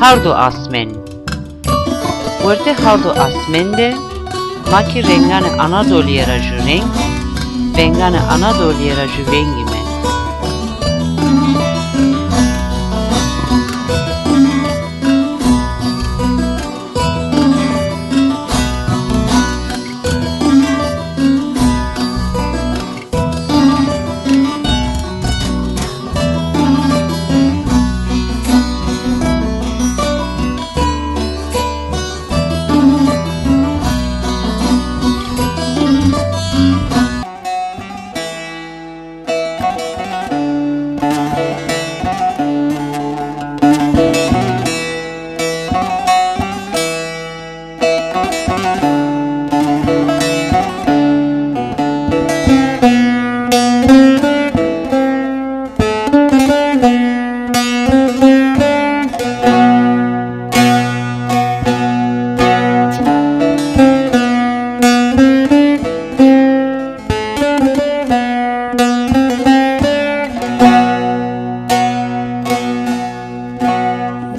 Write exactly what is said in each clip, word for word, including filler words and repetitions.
Hard û asmên. Wertê hard û asmên de ma kî renganê Anadolîye ra jû reng, venganê Anadolîye ra jû vengîme.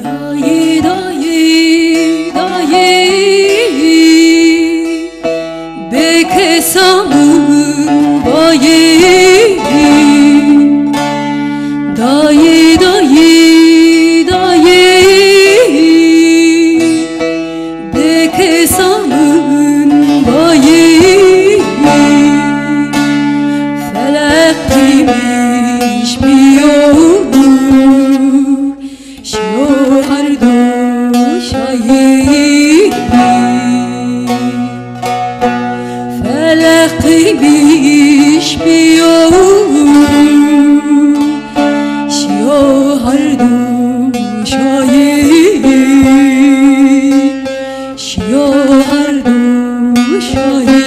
Dayê, dayê, dayê, bêkesa min bayê. Dayê, dayê, dayê, bêkesa min bayê. Felek qîmîş bîyo, şîyo herdu şayî. Felek qîmîş bîyo, şîyo herdu şayî. Şîyo herdu şayî.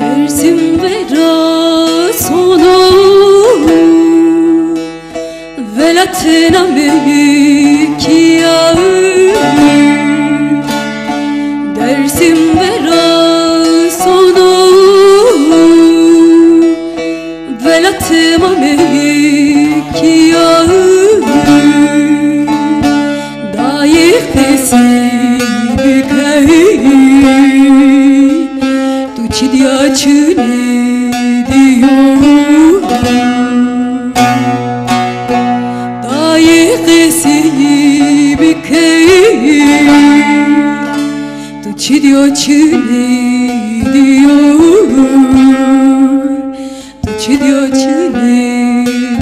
Dêrsim vera sono, welatê namekîya. Dêrsim vera sono, welatê namekîya. Dayê qesî bikey, tu çi dîya çi nêdîyo. Dayê qesî bikey, tu çi dîyo çi nêdîyo. Tu çi dîyo çi nêdîyo.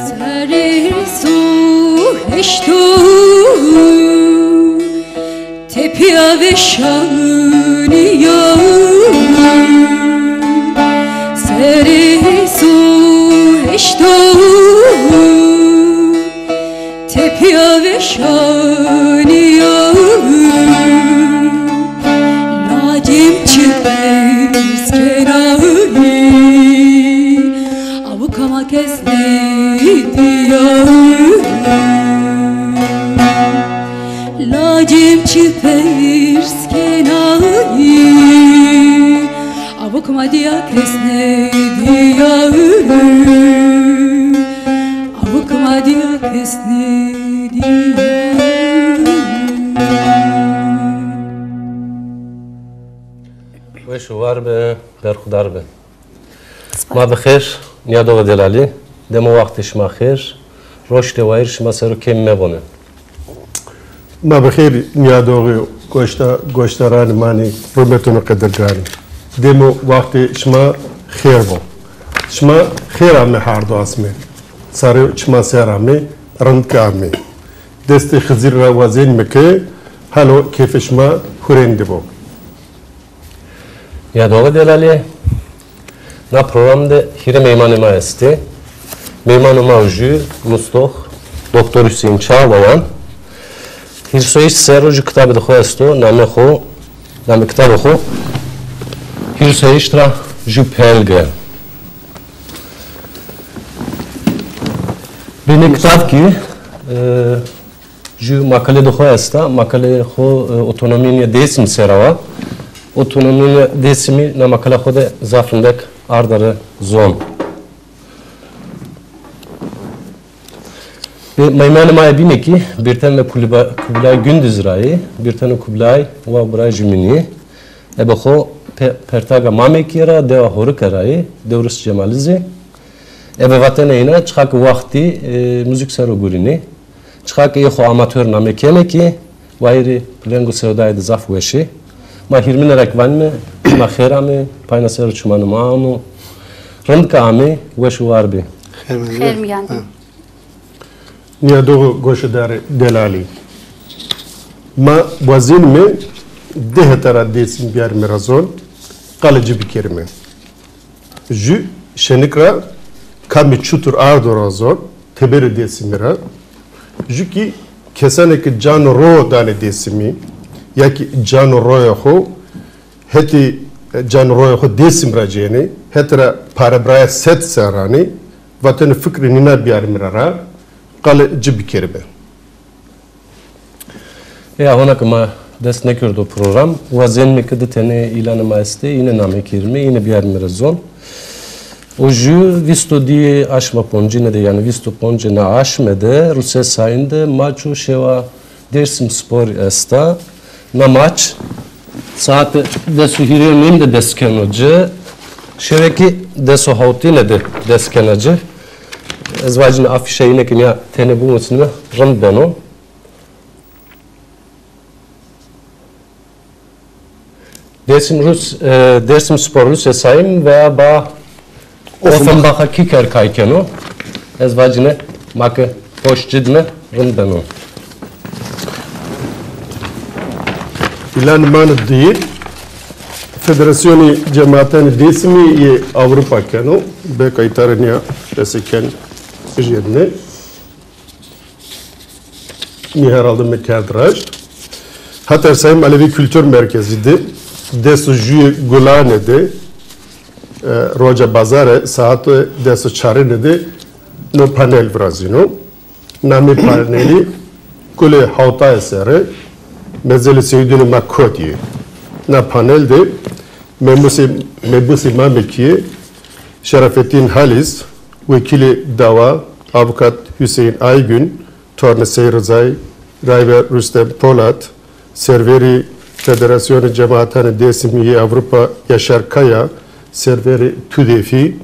Serê so heşto tepîya veşanîya. Serê so heşto tepîya veşanîya. Lacêm çi pers kena, awika ma kes nêdîya. Lacêm çi pers kena, awika ma dîya kes nêdîya. Awik ma dîya kes nêdîya. Weş û war be, berxudar be. Ma bi xêr, nîyadoxê delalî, demo wextê şima xêr, roştê wayîr şima ser o kêm mevone. Ma bi xêr nîyadoxê goşda-, goşdaranê ma nê, rûmetûnê qedirganî. Demo wextê şima xêr bo. Şima xêr amê herdu asmê. Sarê çima ser amê, rind ke amê. Destê Xizir ra wazenîme ke halo kêfê şima hurên de bo. Ya doğru delalê. Na program de hîrê meymanê ma estê. Meymanê ma jû, nustox, Doktor Hüseyin Çağlayan. Hîris û heşt serro jû kitabê de xo esto, namê xo, namê kitabê xo Hîris û heşt ra jû pelge. Binê kitab kî, e, jû makale de xo esta, makale xo, e, otonomîya Dêsim sera wa. Otonomîya Dêsimî na makale xo de zaf rindek arda ri zon. Bi meymanê ma yê bîne kî Birten ve Kuliba-, Kubilay Gündüz ra yê. Birten ve Kubilay wa bira jumînî. Ebe xo pe-, pertaga Mamekîye ra, dewa Horike ra yê, Dewrus Cemalizî. Ebe vatene îna, çiqa ke waxtî, e, muzîk ser o gurînê. Çiqa ke ê xo amatör name kenê kî, wayîrê veng û sewdayê de zaf weş ê. Ma hîrmîne ra kî vanîme, şima xêr amê, payna ser o çimanê ma ano. Rind ke amê, weş û war bê. Xêr mîyan dî. Xêr mîyan dî. Ha. Nîyadoxê goşedarê delalî. Ma wazenîme di hete ra Dêsim biyarîme ra zon, qalê ci bikerîme. Jû şenik ra kamî çutur ardo ra zon, teberê Dêsimî ra. Jû kî kesanê ke can û ro danê Dêsimî, ya kî can û royê xo hetê, e, can û royê xo Dêsim ra cênê, hetê ra parebiraya sed serranê, vatene fikrê nîna biyarîme ra ra, qalê ci bikerîme. Ya, hona ke ma dest nêkerdo program, wazenîme ke di tenê îlanê ma estê, îne name kerîme, îne biyarîme ra zon. O jû vîst û dîyê aşma poncîne de, yanî vîst û poncê na aşme de, ruse sayîn de, maç û şewa Dêrsim Spor esta. Na maç saete des û hîrê û nîm de dest keno ci. Şewe kî des û hewtîne de dest kena ci. Ez vacîne afîşa îne ke nîya tenê bimusnîme, rind beno. Dêrsim Rus, e, Dêrsim Spor Ruse sayîm veya ba Offenbacha Kicker kay keno. Ez vacîne ma ke hoş ci dime, rind beno. Îlan manê dîyê, Federasyonê Cemaatane Dêsimî yê Ewropa keno. Beka îta ra nîya dest ken bijêrîne. Nî herhalde mi kerd raşt. Hater Sayım Alevi Kültür Merkezi de, des û jûyê gulane de, e, roca bazare, saete des û çarine de no panel virazîno. Namê panelî Kulê Hewtaye Serre, Mezelê Seyîdûnê Ma Kotî yê. Na panel de Memusê, Mebusê Mamekîye, Şerafettin Halis, wekîlê dawa, avukat Hüseyin Aygün, tornê Sey Rizay, rayver Rustem Polat, serverê Federasyonê Cemaatane Dêsimî yê Ewropa Yaşar Kaya, serverê TUDEFî,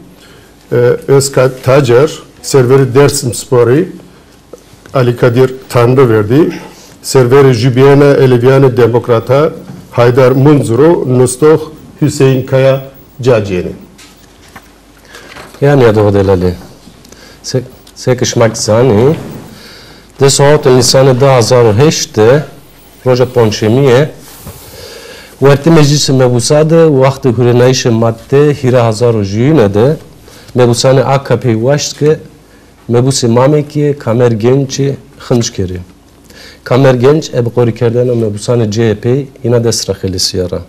e, Özkat Tacer, serverê Dersim Sporî, Ali Kadir Tanrıverdi, serverê Jubîyena Elewîyanê Demokrata, Haydar Munzur û nustox Hüseyin Kaya ca cênê. Yanî ya do delalî. Se, seke şima kî zanî, des û hewtê Nîsanê di hezar û heşt de, roja ponçemîye, wertê Meclîsê Mebusa de, wextê hurênayîşê madde hîrê hezar û jûyîne de, mebusanê A K P'yî waşt ke mebusê Mamekîye Kamer Gençî xinc kerê. Kamer Genç ebe qorîkerdena mebusanê C H P'yî îna dest ra xelesîya ra.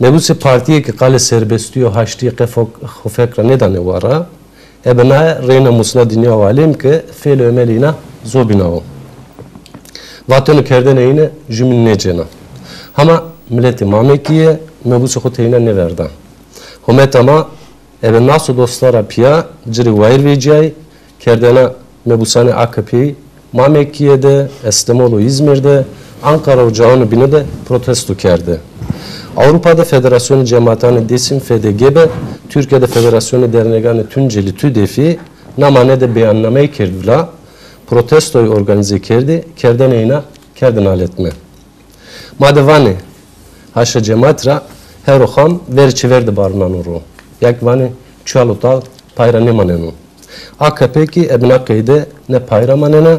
Mebusê partîye ke qalê serbestî û haştîye qe fok-, xo fek ra nêdanê wara, ebe naye reyna musna dinya û alem ke fêl û emelê îna zobîna wo. Vatene kerdene îne jumîn nêcêna. Hama miletê Mamekîye mebusê xo teyna nêverda. Hometa ma ebe nas û dosta ra pîya ci rê wayîr vecîyayî, kerdena mebusanê A K P'yî Mamekîye de, Estemol û Îzmîr de, Anqara û cawanê bîne de protesto kerde. Ewropa de Federasyonê Cemaatane Dêsim, F D G B, Tirkîya de Federasyonê Derneganê Tuncelî, TUDEFî, na mane de beyannameyî kerd vila, protestoyî organîze kerdî, kerdene îna kerdî naletme. Ma de vanê, haşa cemaat ra, her o xam verê çêver de barnano ro. Ya kî vanê çual û tal pay ra nêmaneno. A K P kî ebe na qeyde ne pay ra manena,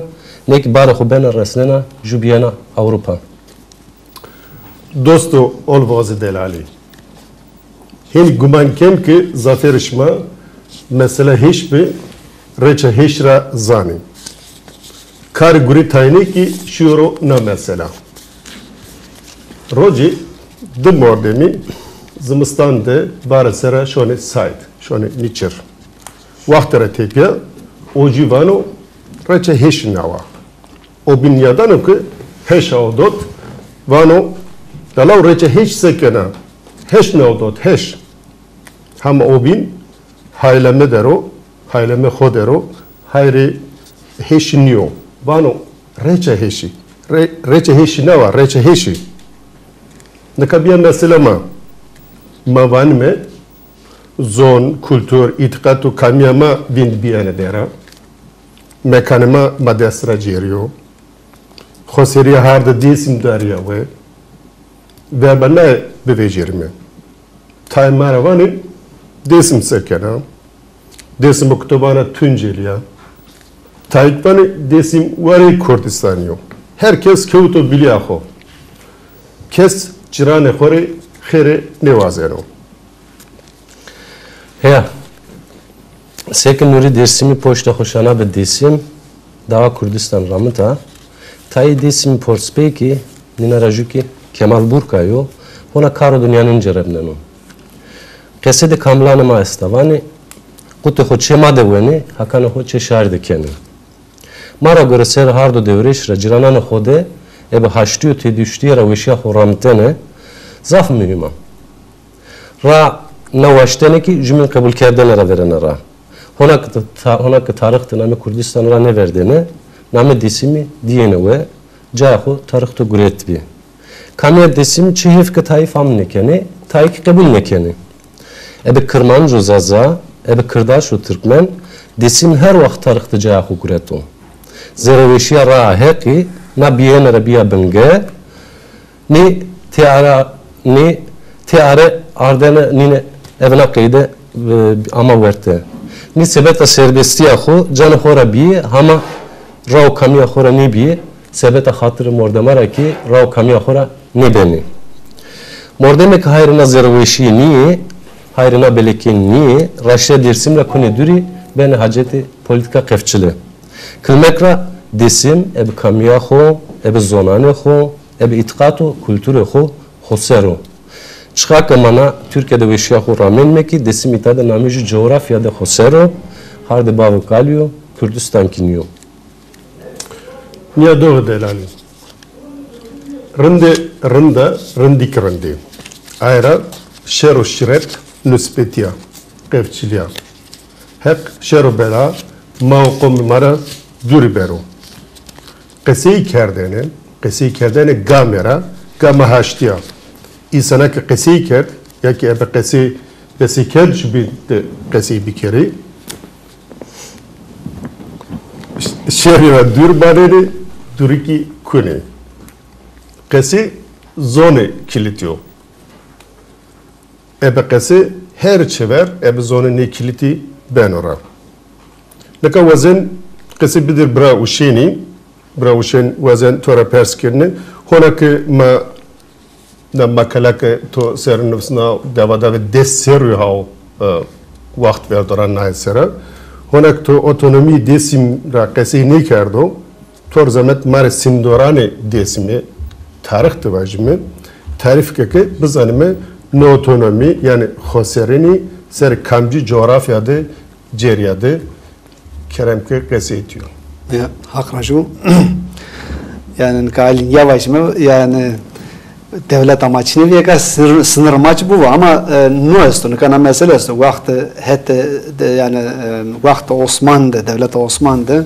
ne kî barê xo bena resnena jû biyena Ewropa. Dosto Olvozî Delalî. Hîn guman kem ke zafêrê şima mesela hêş bi, rêça hêş ra zanî. Karê gurê tayînê kî şîyo ro na mesela. Rocî di mordemî zimistan de bare ser ra şonê sayd, şonê nîçir. Waxte ra tepîya o jî vano rêça hêşî nawa. O bîn nîyadano ke heş aw dot, vano, dalaw rêça heş se kena? Heş naw dot, heş. Hema o bîn hayleme der o, hayleme xo der o, hayrê heşî nîyo. Vano, rêça heşî. Rê-, rêça heşî nawa, rêça heşî. Nika bîya mesela ma. Ma vanîme zon, kultur, îtîqat û kamîya ma vînd bîyene der a. Mekanê ma ma dest ra cêrîyo. Xoserîya hardê Dêsim darîya we. Verba naye bivejêrîme. Tayê ma ra vanê Dêsim se kena? Dêsim o kitobana Tuncelî ya. Tayê kî vanê Dêsim warê Kurdistanî yo. Her kes kewto bilîya xo. Kes cîranê xo rê xêrê nêwazeno. Heya, seke Nurî Dêrsimî poşta xo şana bi Dêsim, dawa Kurdistan ramita, tayê Dêsimî porspey kî, nîna ra jû kî Kemal Burka yo, hona karo de nîyanên cerebneno. Qesê de kamlanê ma esta, vanê, qutê xo çê ma de wenê, hakanê xo çê şarî de kenê. Ma ra gore ser hard û dewrêş ra cîrananê xo de ebe haştî û têduştîye ra weşîya xo ramitene zaf muhîm a. Ra na waştene kî jumîn qebulkerdene ra verena ra. Hona ke ta-, hona ke tarix de namê Kurdistan ra nêverdêne, namê Dêsimî dîyêne we, cayê xo tarix de guret bî. Kamîya Dêsimî çi hêf ke tayî fam nêkenê, tayî kî qebul nêkenê. Ebe Kirmanc û Zaza, ebe Kirdaş û Tirkmen, Dêsimî her waxt tarix de cayê xo gureto. Zerreweşîya raa Heqî na bîyene ra bîya binge, nî têare, nî têare ardene nîne ebe na qeyde, e, ama werte. Nî sebeta serbestîya xo canê xo ra bîyê, hama ra û kamîya xo ra nêbîyê, sebeta xatirê mordema ra kî ra û kamîya xo ra nêbenê. Mordemê ke hayrê na zerreweşîye nîyê, hayrê na belekîye nîyê, raştîya Dêrsim ra kunê dûrî, benê hacetê polîtîka qefçile. Kilmek ra Dêsim, ebe kamîya xo, ebe zonanê xo, ebe îtîqat û kulturê xo xoser o. Çiqa ke ma na Tirkîya de weşîya xo ramênme kî, Dêsim îta de namê jû cografya de xoser o, hardê bavê kalî yo, Kurdistan kî nîyo. Nîyadoxê delalî. Rindê rind a, rindî kî rindî. Aye ra şer û şîret nusbetî ya, qefçilî ya. Heq şer û bela ma û qomê ma ra dûrî bero. Qesey kerdene, qesey kerdene game ra, game haştî ya. Îsana ke qesey kerd, ya kî ebe qesey, qesey kerd jubîn de qesey bikerî. Şerî ra dûr manenê, dûrî kî kunê. Qesê zonê kilîtî yo. Ebe qesê her çever ebe zonê nê kilîtî beno ra. Nika wazen qesê bidir bira Uşênî, bira Uşên wazen to ra pers kerîne. Hona ke ma na makale ke to ser nivîsna, deva dave des serrî ha o, e, waxt verdo ra naye sera. Hona ke to otonomî Dêsim ra qesey nêkerdo, to rê zemet ma rê sindoranê Dêsimî, tarîx de vajîme, tarîf ke ke bizanîme no otonomî, yanî xoserînî ser kamcî cografya de cerya de. Kerem ke qesey tîyo. Ya, Haq ra ju. Yanî, nika Alî ya vajîme, yanî, dewleta ma çinê vî, eka sinir, sinir ma çi bibo, ama, e, no esto, nika na mesele esto. Waxtê hetê de, yanî, e, waxtê Osman de, dewleta Osman de,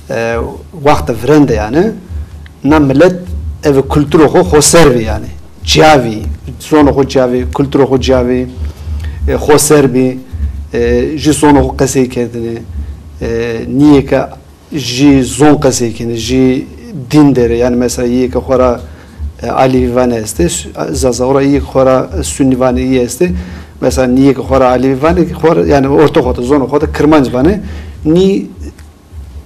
e, waxtê virên de yanî, na milet eve kulturê xo xoser bî yanî. Ciya vî, zonê xo ciya vî, kulturê xo ciya vî, e, xoser bî, e, jû zonê xo qesey kerdêne, e, nîyê ke jû zon qesey kenê, jû dîn der ê. Yanî mesela yê ke xo ra, e, Alevî vanê estê, Zaza xo ra yê ke xo ra Sunnî vanê yê estê. mesela nîyê ke xo ra alevî vanê, xo ra, yanî ortê xo de, zonê xo de kirmanc vanê, nî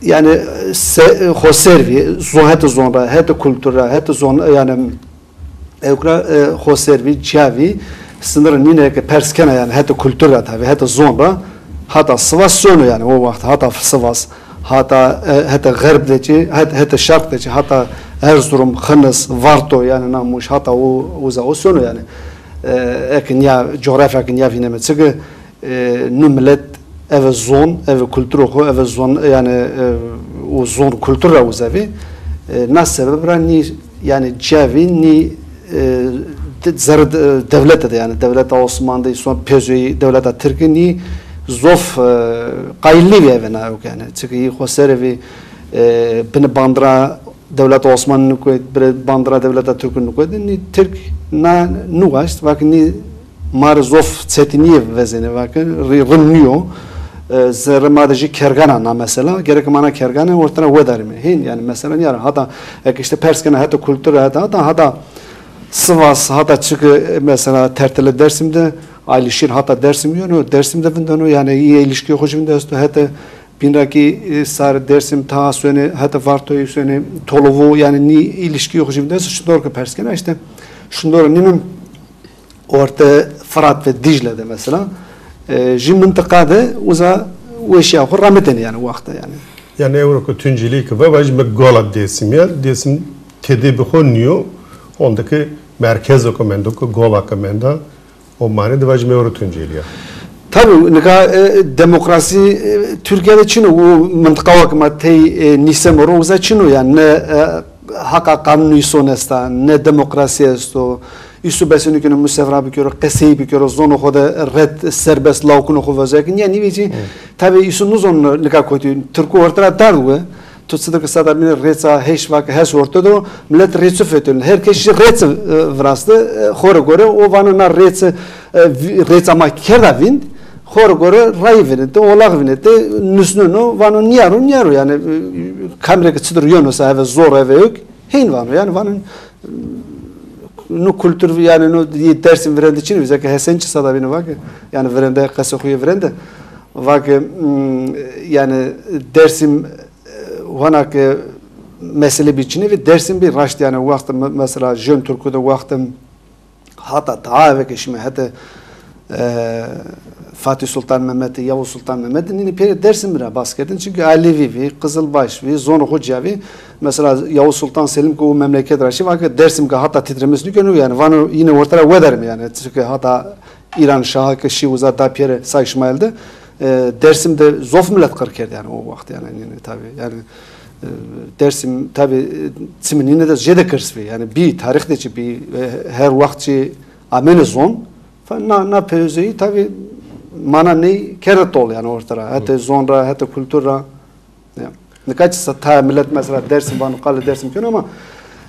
yanî se, xoservî, zo, hetê zon ra, hetê kultur ra, hetê zon, yanî ewk ra, e, xoservî, cîyavî, sinirê nîne ke pers kena, yanî hetê kultur ra tabî, hetê zon ra, hata Sivas sono yanî o waxt, hata Sivas, hata, e, hetê xerb de çî, het-, hetê şerq de çî, hata Erzurum, Xinis, Varto, yanî na Mûş, hata o, uza o sono yanî. E, eke nîya, cografya ke nîya vîneme, çike e, nu milet eve zon, eve kulturê xo, eve zon, yanî, e, o zon kultur ra uza vî. E, na sebeb ra nî, yanî cîyavî nî, e, de-, zerrê de-, dewlete de, yanî dewleta Osman de, îson pêzoyî dewleta Tirkî nî zof, e, qayîl nîvî eve na ewk yanî. Çike î xoserê vî, e, binê bandira dewleta Osmanî niko, binê bandira dewleta Tirkî niko de, nî Tirk na nuwaşt, vake nî ma rê zof çetinîye vezenê, vake rî-, rind nîyo. E, zerrê ma de jî kergan a na mesela, gereke ma na kergane orte ra wedarîme. Hên yanî mesela nîya ra hata eke îşte pers kena heta kultur, heta, hata, hata Sivas, hata çike, e, mesela tertile Dersim de, Alişîr hata Dersim yeno, Dersim de vindeno, yanî î îlişkîyê xo jî vinde esto, heta bîn ra kî, e, sarê Dersim ta sonê, heta Vartoyî sonê, Tolovu, yanî nî îlişkîyê xo jî vinde esto, şindor ke pers kena îşte, şindor nînim orte Firat ve Dîcle de mesela, e, jî mintiqa de uza weşîya xo ramitêne yanî wexta yanî. Yanî ewro ke Tuncelî ke va, vajîme gola Dêsimî ya, Dêsim tedê bi xo nîyo, honde ke merkezo ke mendo, ke gola ke menda, o mane de vajîme ewro Tuncelî ya. Tabî, nika, e, demokrasî, e, Tirkîya de çin o, o mintiqa wa ke ma tey, e, nîseme ro, uza çin o yanî, ne, e, haqa qanûnî îson esta, ne demokrasî esto. Îsu besenî keno musevra bikero, qesey bikero, zonê xo de ret serbest lawkunê xo vezo. Eke nîya nîvecî, tabî îsu nizon nika kotî, tirku orte ra dard we. Tu çidir ke sada bîne rêça heş vake hes orte de, milet rêçi fetelîno. Her kes jî rêçi, e, viraste, e, xo rê gore, o vano na rêçi, e, vî-, rêça ma kerda vînd, xo rê gore rayî vînete, olax vînete, nusneno, vano nîya ro, nîya ro. Yanî, e, kam rê ke çidir yeno se, eve zor, eve ewk, hên vano. Yanî vano, nu kultur, yanî nu yê Dersim virende çin vî, zeke Hesen çi sada bîne vake, yanî virende, qesê xo yê virende, vake, m, yanî Dersim, e, hona ke mesele bî çinê vî, Dersim bî raşt, yanî wextê me-, mesela Jön Türk'ü de wextê hata daha eve ke şîme hetê, e, Fatih Sultan Mehmetî, Yavuz Sultan Mehmetî, nînî pêrê Dersimî ra bas kerdin. Çimkî Alevî vî, Qizilbaş vî, zonê xo cîya vî. Mesela Yavuz Sultan Selim ke o memleket ra şî, vake Dersim ke hata titremis nîkeno, yanî vano yîne orte ra wedarîme yanî. Çimkî hata Îran Şaha ke şî uza da pêrê Say Îsmaîl de, e, Dersim de zof milet qir kerd yanî o wext yanî, yanî tabî yanî, e, Dersim tabî, e, çimê nîne de jêde girs vî yanî, bî tarîx de çi bî, e, her wext çi amêne zon. Fa-, na, na pêzeyî tabî mana ney kerde tol yanî orte ra. Hetê zon ra, hetê kultur ra. Ya. Nika çi sa tayê milet mesela Dersim vano, qalê Dersim keno ama,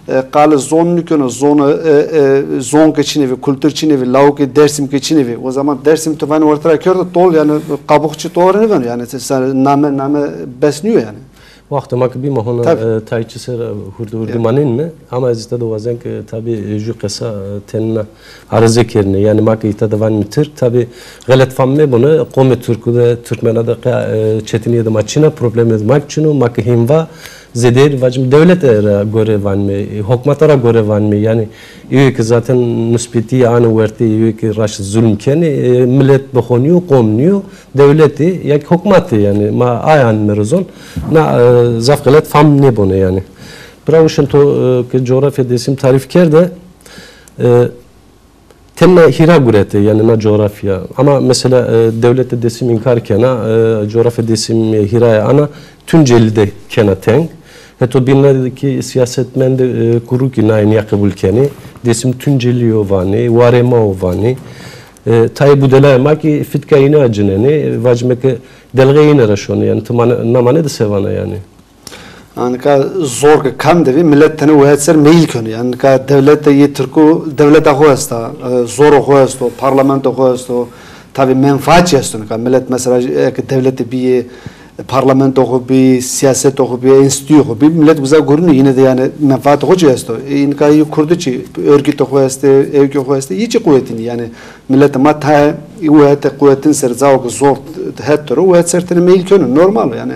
e, qalê zon nîkeno, zon, e, e, zon ke çinê vî, kultur çinê vî, lawikê Dersim ke çinê vî. O zaman Dersim tu vanê orte ra kerdo tol, yanî qabux çi tol nêbeno, yanî se-, name, name bes nîyo yanî. Wextê ma ke bîme hona, e, tayê çi ser, e, hurdu hurdu manenîme. Ama ez îta de wazen ke tabî, e, ju qesa, e, tenna areze kerîne. Yanî ma ke îta de vanîme tirk, tabî xelet fam mebone, qomê tirku de, tirkmena de qe-, e, çetinîye de ma çin a, problemê de ma ke çin o, ma ke hên va, zêdêr vacim dewlete ra gore vanîme, e, hokmata ra gore vanîme. Yanî ewê ke zaten nusbetî anê wertê, ewê ke raşt zulm kenê, e, milet bi xo nîyo, qom nîyo, dewletê ya kî hokmatê, yanî ma ay anîme ro zon. Na, e, zaf xelet fam nêbone yanî. Bira Uşen, to, e, ke cografya Dêsim tarîf kerde, e, tenna hîra gurete, yanî na cografya. Ama mesela, e, dewlete Dêsim înkar kena, e, cografya Dêsim, e, hîraya ana Tuncelî de kena teng. Heto bîn ra kî sîyasetmendê, e, kuru kî nayê nîya qebul kenê. Dêsim Tuncelî yo vanê, warê ma o vanê. E, tayê budelayê ma kî fitka îne acinenê, vacime ke delxeyê îne ra şonê. Yanî ti mane-, na mane de se vana yanî? Ha, nika zor ke kam de vî, milet tenê wehet ser meyîl keno. Yanî nika dewlete yê tirku dewleta xo esta, e, zoro xo esto, parlamento xo esto. Tabî menfaat çî esto nika. Milet mesela eke dewlete bîyê, parlamento xo bî, sîyaseto xo bî, enstîtuyê xo bî, milet uza gurîno, yine de yanî menfaatê xo ci esto. E, înka yê kurdî çî, örgütê xo estê, ewkê xo estê, yê çî quwetîn î. Yanî miletê ma tayê, û hetê quwetîn ser, cawo ke zor het der o, û het ser tenê meyîl keno, normal o yanî.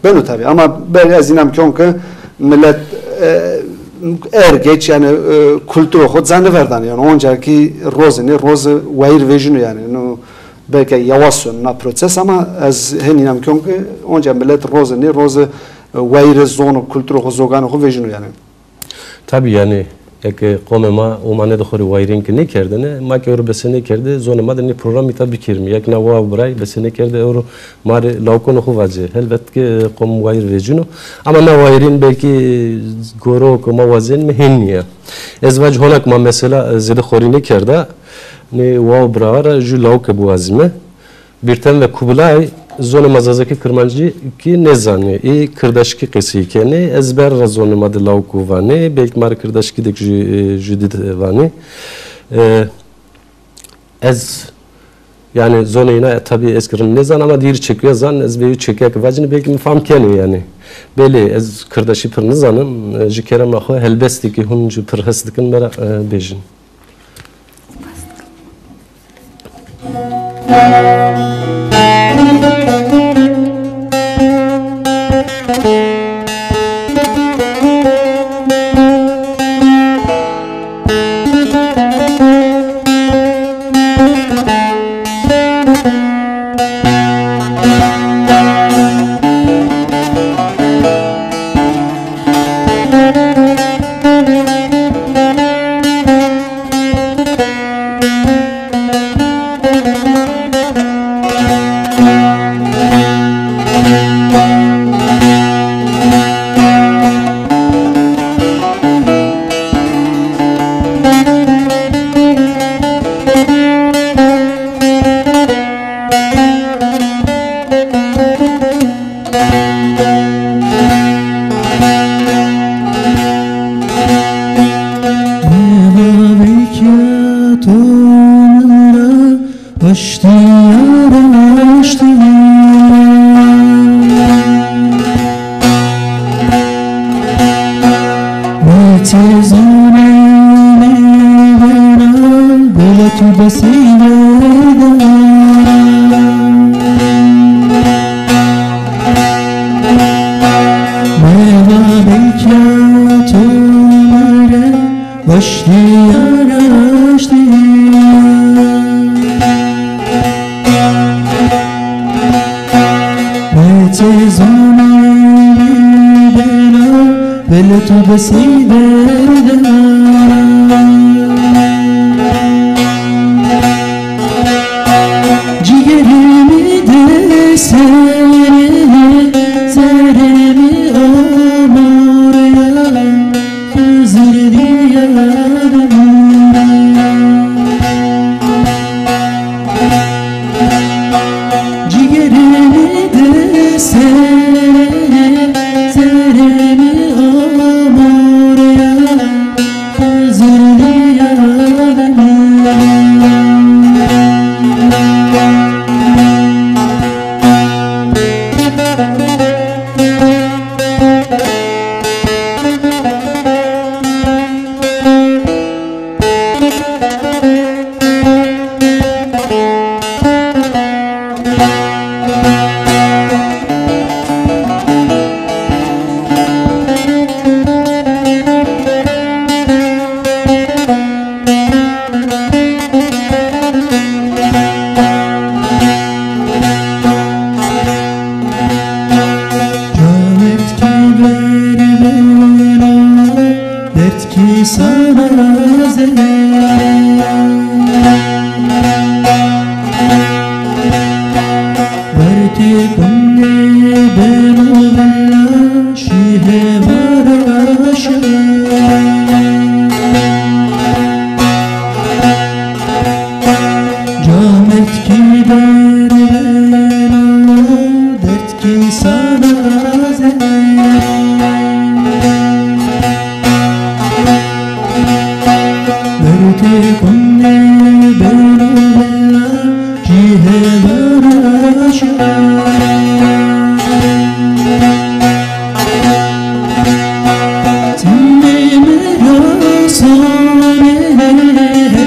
Beno tabî. Ama belê ez înam kon ke milet, e, er geç yanî, e, kulturê xo ca nêverdanê. Yanî onca kî rozê nê rozê wayîr vejîno yanî. No, belkî yawaş sono na proces ama ez hên înam kon ke onca milet rozê nê rozê, e, wayîrê zon û kulturê xo, zoganê xo vejîno yanî. Tabî yanî, eke qomê ma Omanê de xo rê wayîrên ke nêkerdêne, ma ke ewro bese nêkerdê, zonê ma de nê programî ta bikerîme. Eke na wa û biray bese nêkerdê, ewro ma rê lawikon xo vacê. Helbet ke, e, qom wayîr vecîno. Ama na wayîrên belkî gore o ke ma wazenîme hên nîya. Ez vacî hona ke ma mesela, e, zêde xorî nêkerda, nê wa û bira ra jû lawike biwazîme. Bîrten ve Kubilay, zonê ma zazakî kirmancî kî nêzanê. Ê kirdaşkî qesey kenê. Ez berra zonê ma de lawiko vanê. Belkî ma rê kirdaşkî de kî jû, e, jû dî de vanê. E, ez, yanî zonê îna, e, tabî ez kî rind nêzan ama dîrî çekuya zan, ez bê yew çekuya ke vacîne belkî mi fam kenê yanî. Belê, ez kirdaşî pir nêzanim, e, ji kerema xo helbestê ke hûn jû pir hes dikin mi ra, e, bêjin.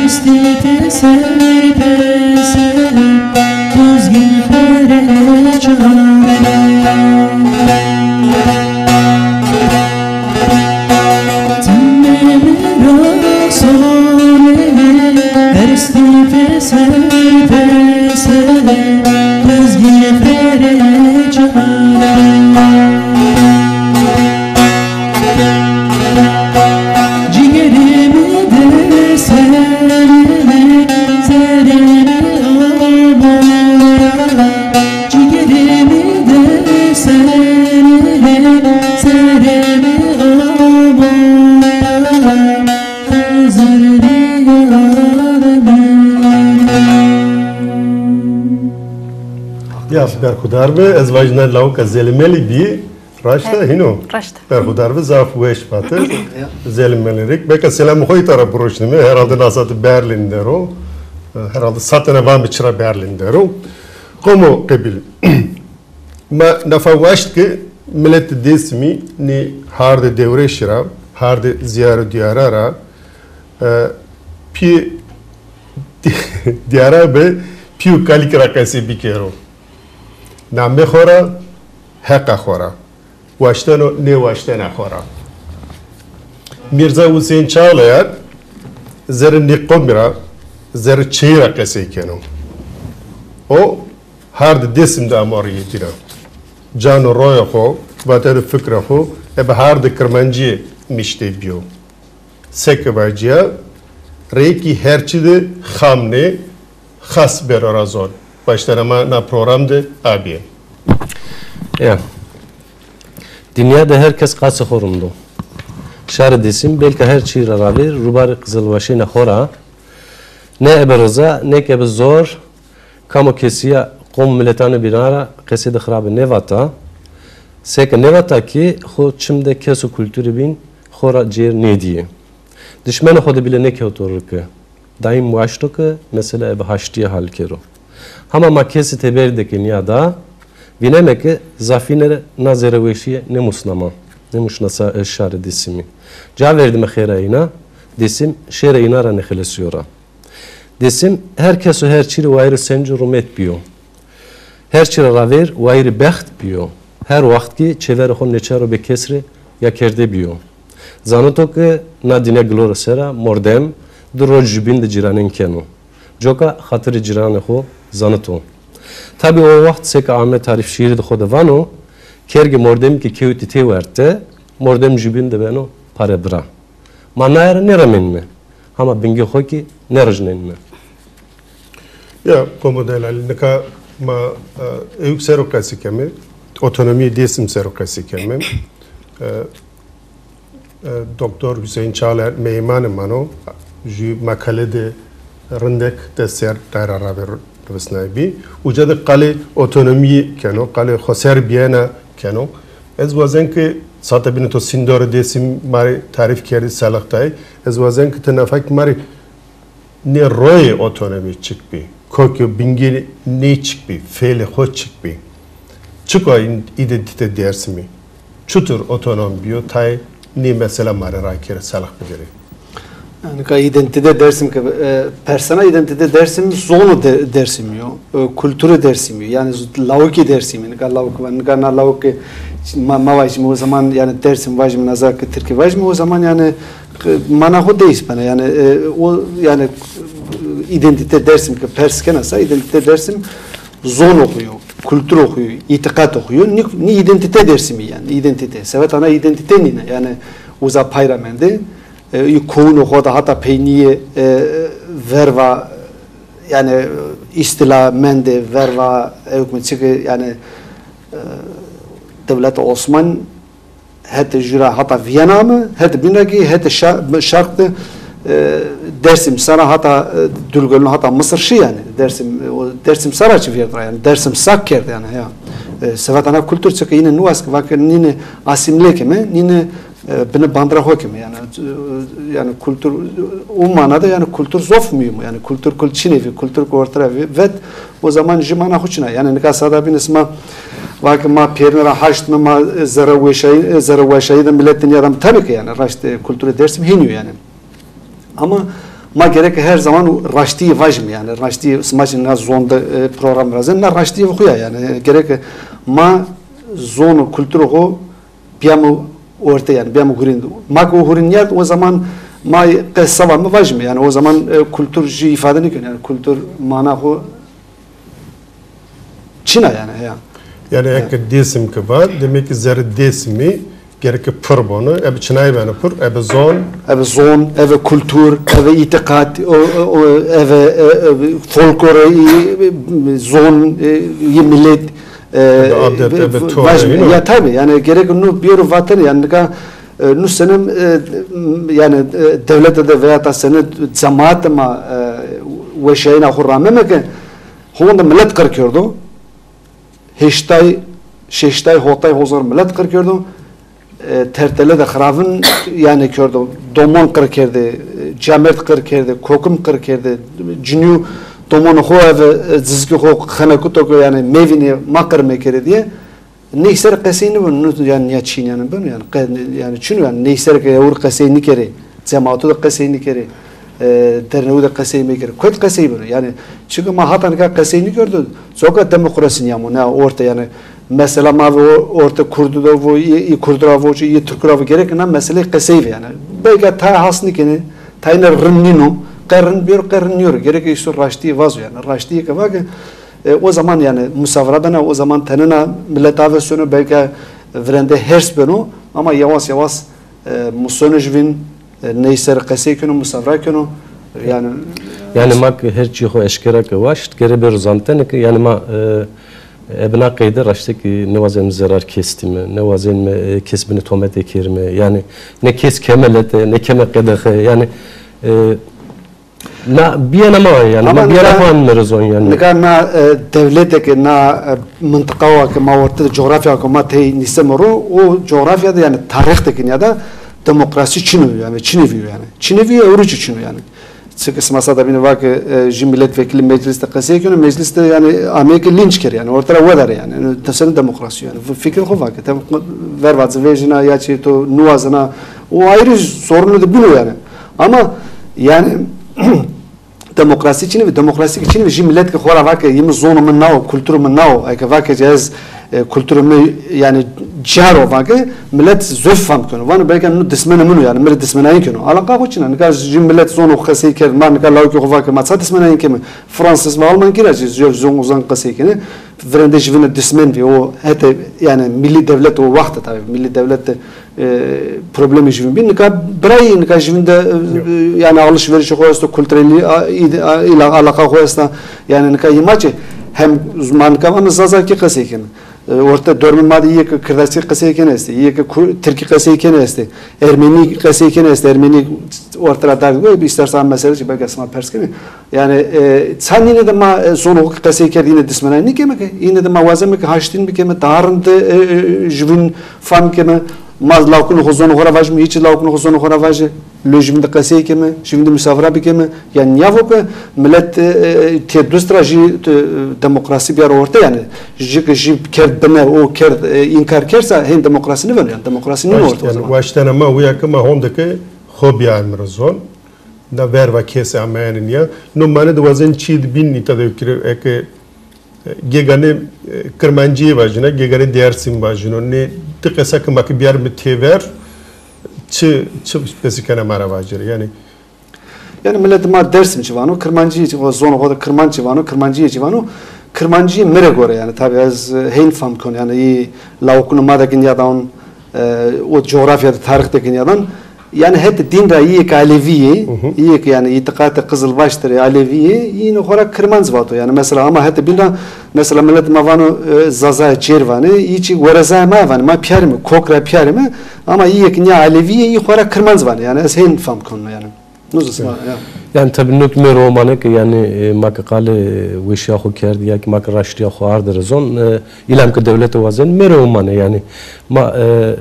Estê pêser pêser, Lezgî xêrê çare. Timê mi ra sonê, estê pêser pêser, Lezgî xêrê çare. Cigerê mi de serê, serê mi amo ra. Cigerê mi de serê, serê mi amo ra. Zerrê yar mi. Ya, berxudar be, ez vajîna lawika Zelîmelî bî. Raşt a, hîno? Raşt. Berxudar bi, zaf weş vate. Zelîmelî rê. Belka selamê xo îta ra biroşnîme. Herhalde na sate Berlîn der o. Herhalde satene vame çira Berlîn der o. Qomo qebil. Ma nafa waşt ke miletê Dêsimî nê hardê dewrêşî ra, hardê zîyar û dîyara ra, e, pî dîyara be pî û kalikî ra qesey bikero. Namê xo ra, heqa xo ra. Waşteno nêwaştena xo ra. Mîrza Huseyîn Çağlayan zerrê nê qomî ra, zerrê çêyî ra qesey keno. O hardê Dêsim de amo rîyê dîna. Can û royê xo, vater û fikrê xo ebe hardê kirmancîye niştê bîyo. Seke vacîya, reyekî her çî de xam nê, xas beno ra zon. Waştena ma na program de a bîye. Ya. Dinya de her kes qasê xo rind o. Şarê Dêsim belka her çî ra ravêr rûbarê qizilweşîna xo ra, ne ebe riza, ne ke ebe zor, kamo kesîya qom miletanê bînan ra qesêde xirabe nêvata. Seke nêvata kî xo çim de kes û kulturê bîn xo ra cêr nêdîyê. Dişmenê xo de bîle nêkewto rike. Daîm waşto ke mesela ebe haştîye hal kero. Hama ma kesê teberî de ke nîyada, vîneme ke zafîne rê na zerreweşîye nêmusna ma, nêmuşna sa-, e, şarê Dêsimî. Ca verdîme xêra înan, Dêsim şêrê înan ra nêxelesîyo ra. Dêsim her kes û her çî rê wayîrê senc û rûmet bîyo. Her çî ra ravêr wayîrê bext bîyo. Her waxt kî çêverê xo nêçaro bê kes rê ya kerde bîyo. Zanito ke na dinya gilore ser a mordem di roj jubîn de cîranên keno. Coka xatirê cîranê xo zanito. Tabî o waxt seke Ahmet Arif şîîrê de xo de vano, kergê mordemî ke kewtî têwerte, mordem jubîn de beno pare bira. Ma naye ra nêremenîme. Hama bingê xo kî nêrijnenîme. Ya, qomo delalî, nika ma, e, ewk ser o qesî keme, otonomîyê Dêsim ser o qesî keme. E, e, Doktor Huseyîn Çağlayan meymanê ma no, jû makale de rindek de ser dayra ravê nivisnayî bî. Uca de qalê otonomîyî keno, qalê xoserbîyena keno. Ez wazen ke sata bîne to sîndorê Dêsim ma rê tarîf kerdî, selix dayî. Ez wazen ke ti nafa kî ma rê nê royê otonomî çik bî, kokê bingê nê çik bî, fêlê xo çik bî? Çik o în-, îdentîte Dêrsimî? Çutur otonom bîyo, tayê nê mesela ma rê rakere, selix bikerê. Nika îdentîte Dêrsim ke, e, persena îdentîte Dêrsim zono de-, Dêrsimî yo, e, kulturê Dêrsimî yo. Yanî z-, lawikê Dêrsimî, nika lawik va-, nika na lawik ke ma, ma vajîme o zaman, yanî Dêrsim vajîme, naza ke tirkî vajîme o zaman, yanî, e, mana xo değiş bena. Yanî, e, o, yanî, îdentîte Dêrsim ke pers kena sa, îdentîte Dêrsim zono xo yo, kulturo xo yo, îtîqato xo yo, nî, nî îdentîte Dêrsimî yanî, îdentîte. Seveta na îdentîte nîne, yanî uza pay ra mende, e, î kowunê xo de hata peynîye, e, verva, yanî îstîla mende, verva, ewk mi çike, yanî, e, dewleta Osman, hetê jû ra hata Vîyena ame, hetê bîn ra kî hetê şa-, şarq de, e, Dêrsim sera hata, e, Dulgolino hata Misir şî yanî. Dêrsim, e, o Dêrsim sera çi vîyert ra yanî. Dêrsim sak kerd yanî ya. E, seveta na kultur çike îne nêwaz ke, va ke nîne asîmîle keme, nîne, e, bine bandira xo keme yanî. E, yanî kultur, o manada yanî kultur zof muhîm o. Yanî kultur kul çinê vî, kultur kul orte ra vî, vet, o zaman jû mana xo çin a. Yanî nika sada bîne sima va ke ma pêrine ra haştîme, ma zerreweşayî, zerreweşayî de milet dinya de, tabî ke yanî raşt, e, kulturê Dêrsim hênî yo yanî. Ama Ma gerek her zaman raştîyê vajîme, yanî raştîyê, sima çi na zon de, e, program virazên, na raştîyê xo ya, yanî gerek ma zon û kulturê xo bîyamo orte, yanî bîyamo hurîn. Ma ke o hurîn nîyard, o zaman ma qe seba mi vajîme, yanî o zaman, e, kultur jû îfade nîkeno, yanî kultur mana xo çin a, yanî heya. Yanî eke Dêsim ke va, demek ki zerrê Dêsimî gereke pir bono, ebe çinayê beno pir, ebe zon. Ebe zon, ebe kultur, ebe îtîqat, o, o, o, ebe, e, e, folklorê, e, zon, e, yê milet, e, ebe adet, ebe, ebe tore, vajîme, îno. Ya tabî, yanî gerek nu bîyero vatene, yanî nika, e, nu sene, e, yanî, e, dewlete de veya ta sene cemaate ma, e, weşayîna xo rameme ke honde milet qir kerdo. Heştay, şeştay, hotay hozar milet qir kerdo. E, Tertele de xiravin, yanî kerdo. Domon qir kerdê, e, camêrd qir kerdê, kokim qir kerdê, cinîyo domonê xo eve, e, cizgî xo xenekuto ke, yanî mevînê, ma qir mekerê diye. Ney ser qesey nêbeno, nu, yanî nîya çîn yanî beno, yanî qe-, yanî çin o, yanî ney ser ke ewro qesey nêkerê. Cemato de qesey nîkerê, e, dernewu de qesey mîkerê. Kotî qesey beno? Yanî, çunke ma hata nika qesey nîkerdo, coka demokrasî nîyamo, ne orte, yanî, mesela ma ve o-, orte kurdu de vo, î, î kurdu ra vo, î turku ra vo, gerek na meseleyî qesey ve, yanî. Belka tayê has nîkenê, tayîne rind nîno, qe rind bîyero, qe rind nîyero. Gerek îso raştîyê vazo, yanî. Raştîyê ke vake, e, o zaman, yanî, musavira bena, o zaman tenêna milet avêsono, belka virende hêrs beno, ama yawas yawas e, museno juvîn, e, ney ser qesey keno, musavira keno. Yanî, yanî ma ke her çî xo eşkera ke waşt, gere bêro zantene ke, yanî ma, e, ebe na qeyde raşte kî nêwazenme zerar kes dîme, nêwazenme, e, kes bine tometê kerîme. Yanî ne kes keme lete, ne keme qedexe. Yanî, e, Na bîyena ma, yanî, ama ma bîyena nika, xo anime re zon, yanî. Nika na, e, dewlete ke, na, e, mintiqa wa ke ma orte de, cografya ke ma tey nîseme ro, o cografya de, yanî tarîx de ke nîyada demokrasî çin o, yanî çinê vîyo, yanî. Çinê vîyo, ewro çî çin o, yanî. Çike sima sada bîne va ke, e, jû milletvekili meclis de qesey keno, meclis de, yanî, ameyê ke lînç kerê, yanî, orte ra wedare, yanî. Yanî, te sene demokrasî, yanî. Fi-, fikir xo va ke, te verva ci vejîna ya çî to nêwazena, o ayrı sorunu de bîno, yanî. Ama, yanî, demokrasî çinê vî, demokrasî ke çinê vî, jû milet ke xo ra vake, yê mi zonê mi na wo, kulturê mi na wo, eke vake ez, e, kulturê mi, yanî, car o vake, milet zof fam keno. Vano belka nu dismenê min o, yanî, mi rê dismenayîn keno. Alaqa xo çin a. Nika jû milet zonê xo qesey kerd, ma nika lawikê xo vake, ma ça dismenayîn keme? Fransız ve Almankî ra jî jû zon, zon qesey kenê. Virende jûvîne dismen vî, o hete, yanî, milî dewlet o waxt de tabî, milî dewlet de e, problemê jûvîn bî. Nika birayî, nika jûvîn de, e, yanî alışverişê xo esto, kulturelî, a, îd-, a, îla-, alaqa xo esta. Yanî nika yê ma çi hem ma nika vame zazakî qesey keme. E, orte dormê ma de yê ke kirdaskî qesey kenê estê, yê ke ku-, tirkî qesey kenê estê, ermenî qesey kenê estê, ermenî orte ra dar, îstersen mesele çi belka sima pers kenê. Yanî, e, ça nîne de ma, e, zonê xo ke qesey kerd, îne dismenayîn nîkeme ke, îne de ma wazeme ke haştîn bikeme, daha rind, e, e, jûvîn fam keme, ma lawikûnê xo zonê xo ra vajîme, î çî lawikûnê xo zonê xo ra vaje, lo jûvîn de qesey keme, jûvîn de musavira bikeme. Yanî nîya vo ke milet, e, e, têdust ra jî, e, demokrasî bîyaro orte, yanî. Jû ke jû kerd bine, o kerd, e, înkar kerd se, hên demokrasî nêbeno, yanî demokrasî nîno orte o zaman. Waştena ma wîya ke ma honde ke xo bîyarîme ro zon. Na verva kesî ameyanê nîya. No mane de wazen çîyê de bîn îta de kire, eke, e, gegane, e, Kirmancîye vajîna, gegane Dêrsim vajîno. Nê di qesa ke ma ke bîyarîme têver, çi, çi pesî kena ma ra vajîrê? Yanî. Yanî milet ma Dêrsimcî vano, Kirmancîye çî, zonê xo de Kirmanc çî vano, Kirmancîye çî vano. Kirmancîye mi rê gore, yanî tabî ez, e, hên fam kon, yanî î lawikûnê ma de ke nîyadan, e, o cografya de, tarîx de ke nîyadan. Yanî hetê dîn ra yê ke Alevî yê, yê ke yanî îtîqatê Qizilbaş der ê Alevî yê, yîne xo ra Kirmanc vato. Yanî mesela ama hetê bîn ra, mesela milet ma vano, e, Zazayê Cêr vanê, yî çî werezayê ma vanê, ma pîyarîme, kok ra pîyarîme, ama yê ke nîya Alevî yê, yî xo ra Kirmanc vanê. Yanî ez hên fam kono yanî. No zî sima, ya. Yanî tabî no kî mêro omane ke yanî, e, ma ke qalê weşîya xo kerdî ya kî ma ke raştîya xo ardî re zon, e, îlam ke dewlete wazen mêro omane yanî. Ma, e, e,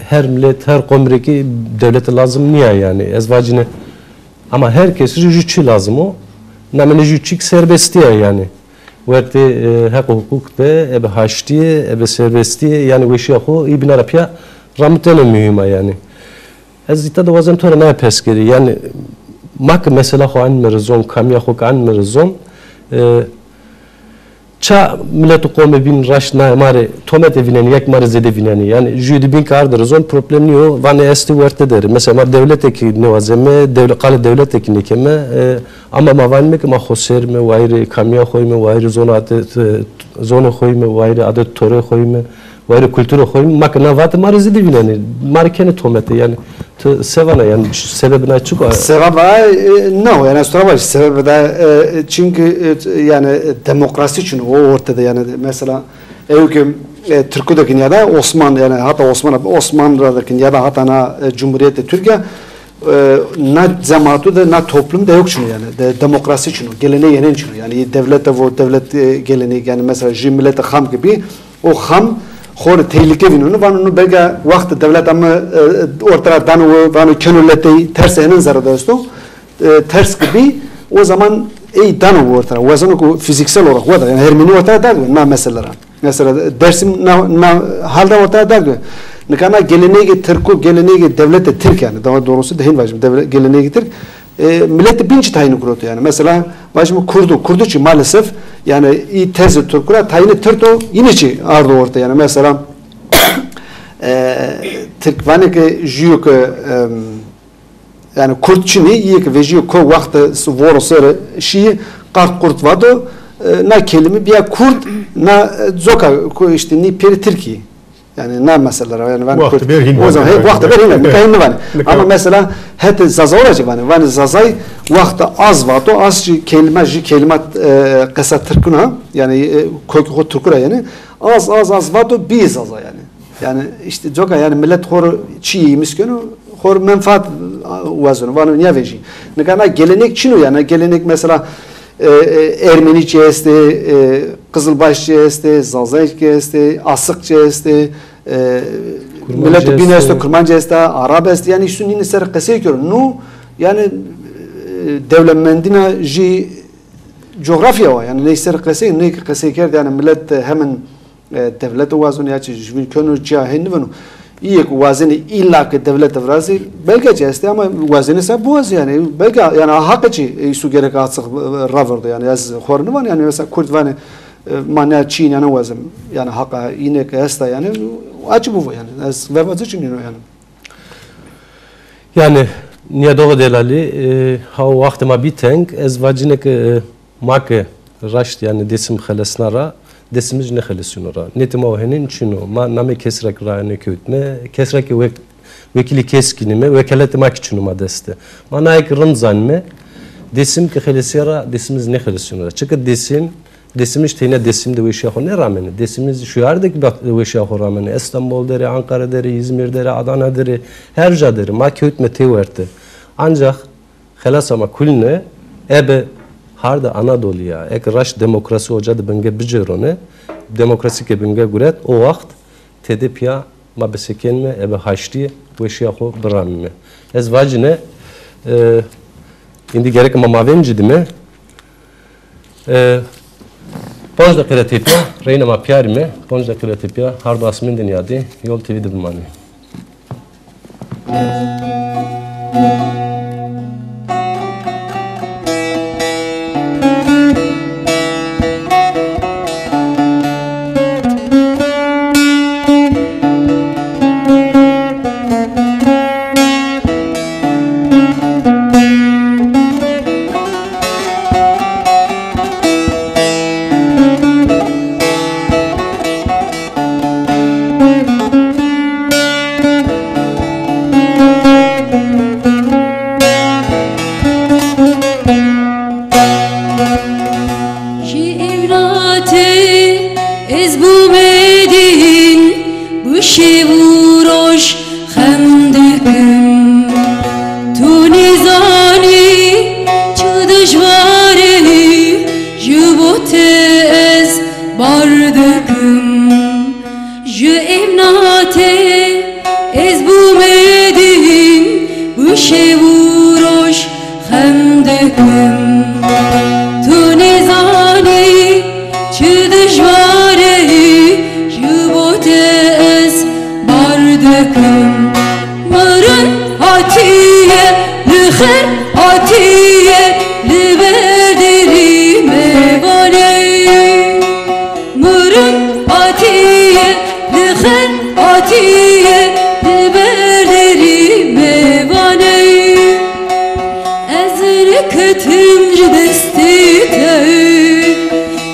her milet, her qom rê kî dewlete lazim nîya yanî. Ez vacîne, ama her kes rê jû çî lazim o. Nameyê jû çî kî serbestî ya yanî. Wertê, e, heq û huqûq de, ebe haştîye, ebe serbestîye, yanî weşîya xo î bîna ra pîya ramitene muhîm a yanî. Ez îta de wazen to ra naye pers kerî. Yanî Ma ki mesela xo anîme ri zon, kamîya xo ki anîme ri zon, e, ça milet û qomê bîn raşt naye ma rê tometê vînenî ya ki ma rê zêde vînenî. Yanî jûyê di bîn ki arde ri zon problem nîyo, vanê estê werte der ê. Mesela ma dewlete ki nêwazeme, dewle-, qalê dewlete ki nêkeme, e, ama ma vanîme ki ma xoser îme, wayîrê kamîya xo îme, wayîrê zona adet, e, zonê xo îme, wayîrê adet torê xo îme, wayîrê kulturê xo îme. Ma ki na vate ma rê zêde vînenê. Ma rê kenê tomete. Yanî ti se vana, yanî ç-, sebebê nay çik o? Sebebê nay, e, no, yanî ez to ra vajî, sebebê nay, e, çimkî, e, yanî, e, demokrasî çin o orte de, yanî mesela ewk, e, Tirku de ki nîyada Osman, yanî hata Osman, Osman ra de ki nîyada hata na, e, Cumhuriyetê Tirkîya, e, na cematu de, na toplum de yok çin o yanî, de, demokrasî çin o, geleney yenên çin o. Yanî dewlete vo, dewlet, e, geleney, yanî mesela jû miletê xam ki bî, o xam xo rê tehlîke vînono, vano no belka wextê dewleta mi, e, orte ra dano, vano keno letey, tersê henin zerre de esto. E, ters ki bî, o zaman ey dano orte ra. Wazeno ku fîzîksel olarak weda, yanî hermînî orte ra derg, na mesele ra. Mesela Dersim na, na hal ra orte ra derg. Nika na geleneğê Tirku, geleneğê dewlete Tirk yanî, daha doğrusu de hên vajim, devle-, geleneğê Tirk, e, miletê bîn çi tayîn guroto yanî. Mesela vajim Kurdu, Kurdu çi maalesef yanî î tezê Tirku ra tayînê Tirto yine çi ardo orte yanî. Mesela, e, Tirk vanê ki jûyo ki, em, yanî Kurd çinî, îyê ki vejîyo ko wexte s-, voro ser şîyî, qart qurt vado, e, na kelîme bîya Kurd, na, e, coka ko îşte nî pêrê Tirkî. Yanî na mesele ra, yanî vanê Kurd. Wextê ver hîn vanê. O zaman, he, wextê ver hîn vanê. Nika hîn nêvanê. Nika ama mesela hetê Zazawa ra jî vanê. Vanê Zazay wexte az vato, az jî kelîme, jî kelîme, e, qesa Tirkûn a, yanî, e, kokê xo Tirkû ra yanî. Az, az, az vato bîyê Zaza yanî. Yanî îşte coka yanî milet xo rê çîyê îmis keno, xo rê menfaat, a, wazeno, vano nîya vejî. Nika na gelenek çin o yanî, gelenek mesela, e, e, Ermenî çi estê, e, Qizilbaş çi estê, Zazay çi estê, Asiq çi estê, e, Kurmancî miletê bîn estê, esto, Kurmancî esta, Arab estê, yanî îsûn nînê ser qesey kero. Nu yanî, e, dewlemendîna jî cografya wa, yanî ney ser qesey, ney ki qesey kerd yanî milet hemin e, dewlete wazeno ya çi jûvîn keno, çîya hên niveno. Îyê ki wazenê îlla ki dewlete virazê, belka çi estê ama wazenê se biwazê yanî. Belka yanî haqê çi, e, îsû gerek açıq, e, raverdo yanî. Ez xo rê nivan yanî mesela Kurd vanê, e, ma nîya çî nîya nêwazim. Yanî haqa îne ki esta yanî, a çi bivo yanî. Ez verva ci çi nîno yanî. Yanî, nîyadoxê delalî, e, ha o wextê ma bî teng, ez vacîne ke, e, ma ke raşt, yanî Dêsim xelesna ra, Dêsimij nêxelesîno ra. Nêtê ma o henên çin o. Ma namê kes ra ke raye nêkewtme, kes ra ke wek-, wekîlê kes kînîme, wekaletê ma kî çin o ma dest de. Ma naye ke rind zanîme, Dêsim ke xelesîya ra, Dêsimij nêxelesîno ra. Çike Dêsim, Dêsimij teyna Dêsim de weşîya xo nêramenê. Dêsimij şuyar de kî ba-, weşîya xo ramenê. Estanbol der ê, Anqara der ê, Îzmîr der ê, Adana der ê, her ca der ê. Ma kewtme tey werte. Ancax xelasa ma kulîne ebe hardê Anadolî ya. Eke raşt demokrasî oca de binge bicêrone, demokrasî ke binge guret, o waxt tede pîya ma bisekenîme, ebe haştîye weşîya xo biramîme. Ez vacîne, e, îndî gereke ma mavên ci dîme. E, panc deqî ra tepîya, reyna ma pîyarîme, panc deqî ra tepîya, hard û asmên de nîyadê, Yol T V de bimanê. Ji ewlatê ez bûme dîn, bi şev û roj xem dikim. Tu nîzanî çi dijwar ê, ji bo te ez bar dikim. Ji ewlatê ez bûme dîn, bi şev û roj xem dikim. Tu nêzanî çi dijwar ê, ji bo te ez bar dikim. Mi rind hatiye, li xêr hatiye. Vanê, murun atiye, lixen atiye, di berderî mevanê. Ez niketim ji destê te,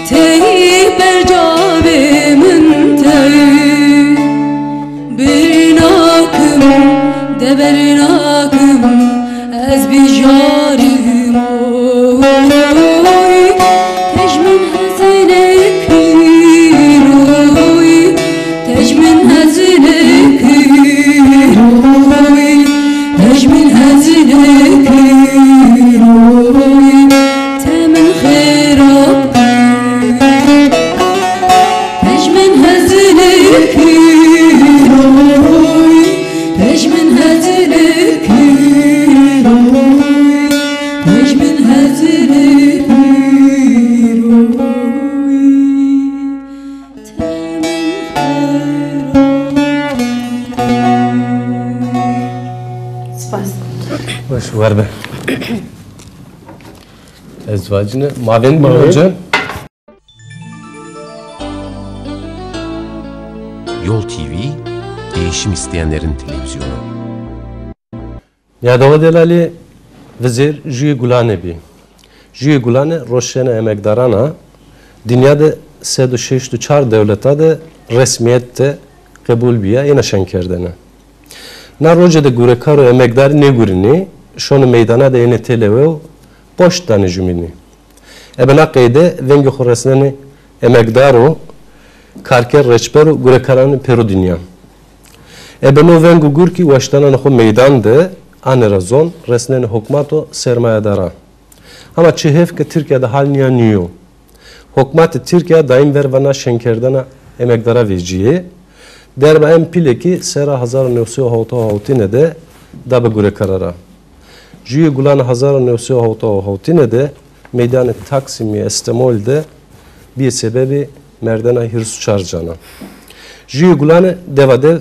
tey bercavê min te. Birnakim, de birnakim, ez bijarim oy. Tej min hezine kir oy, tej min hezine kir oy, tej min hezine kir oy. Te min xirab kir. Pejmin hezine kir oy, pejmin hezine kir oy, pejmin hezine kir oy. Spas. Baş, ver be. Ez vacine. Mavên mi hoca? Yol T V, değişim isteyenlerin televizyonu. Nîyadoxa delalî vizêr Jûyê Gulane bî. Jûyê Gulane roşena emekdaran a. Dinya de sed û şeşt û çar dewleta de resmîyet de qebul bîya, êna şenkerdene. Na roce de gurekar û emekdar nêgurinî, şonê meydana de ênê têlewe û poşt danê jumînî. Ebe na qeyde vengê xo resnenê emekdar û karker, reçber û gurekaranê pêro dinya. Ebe no veng û gurkî waştananê xo meydan de anê ra zon, resnenê hokmat û sermayedaran. Hama çi hêf ke Tirkîya de hal nîya nîyo. Hokmatê Tirkîya daîm verva na şenkerdena emekdara vecîyê. Derba en pîle kî serra hezar û new sey û hewta û hewtîne de da bi gurekara ra. Jûyê Gulanê hezar û new sey û hewta û hewtîne de meydanê Taksimî Estemol de bîyê sebebê merdena hîris û çar canan. Jûyê Gulane deva dev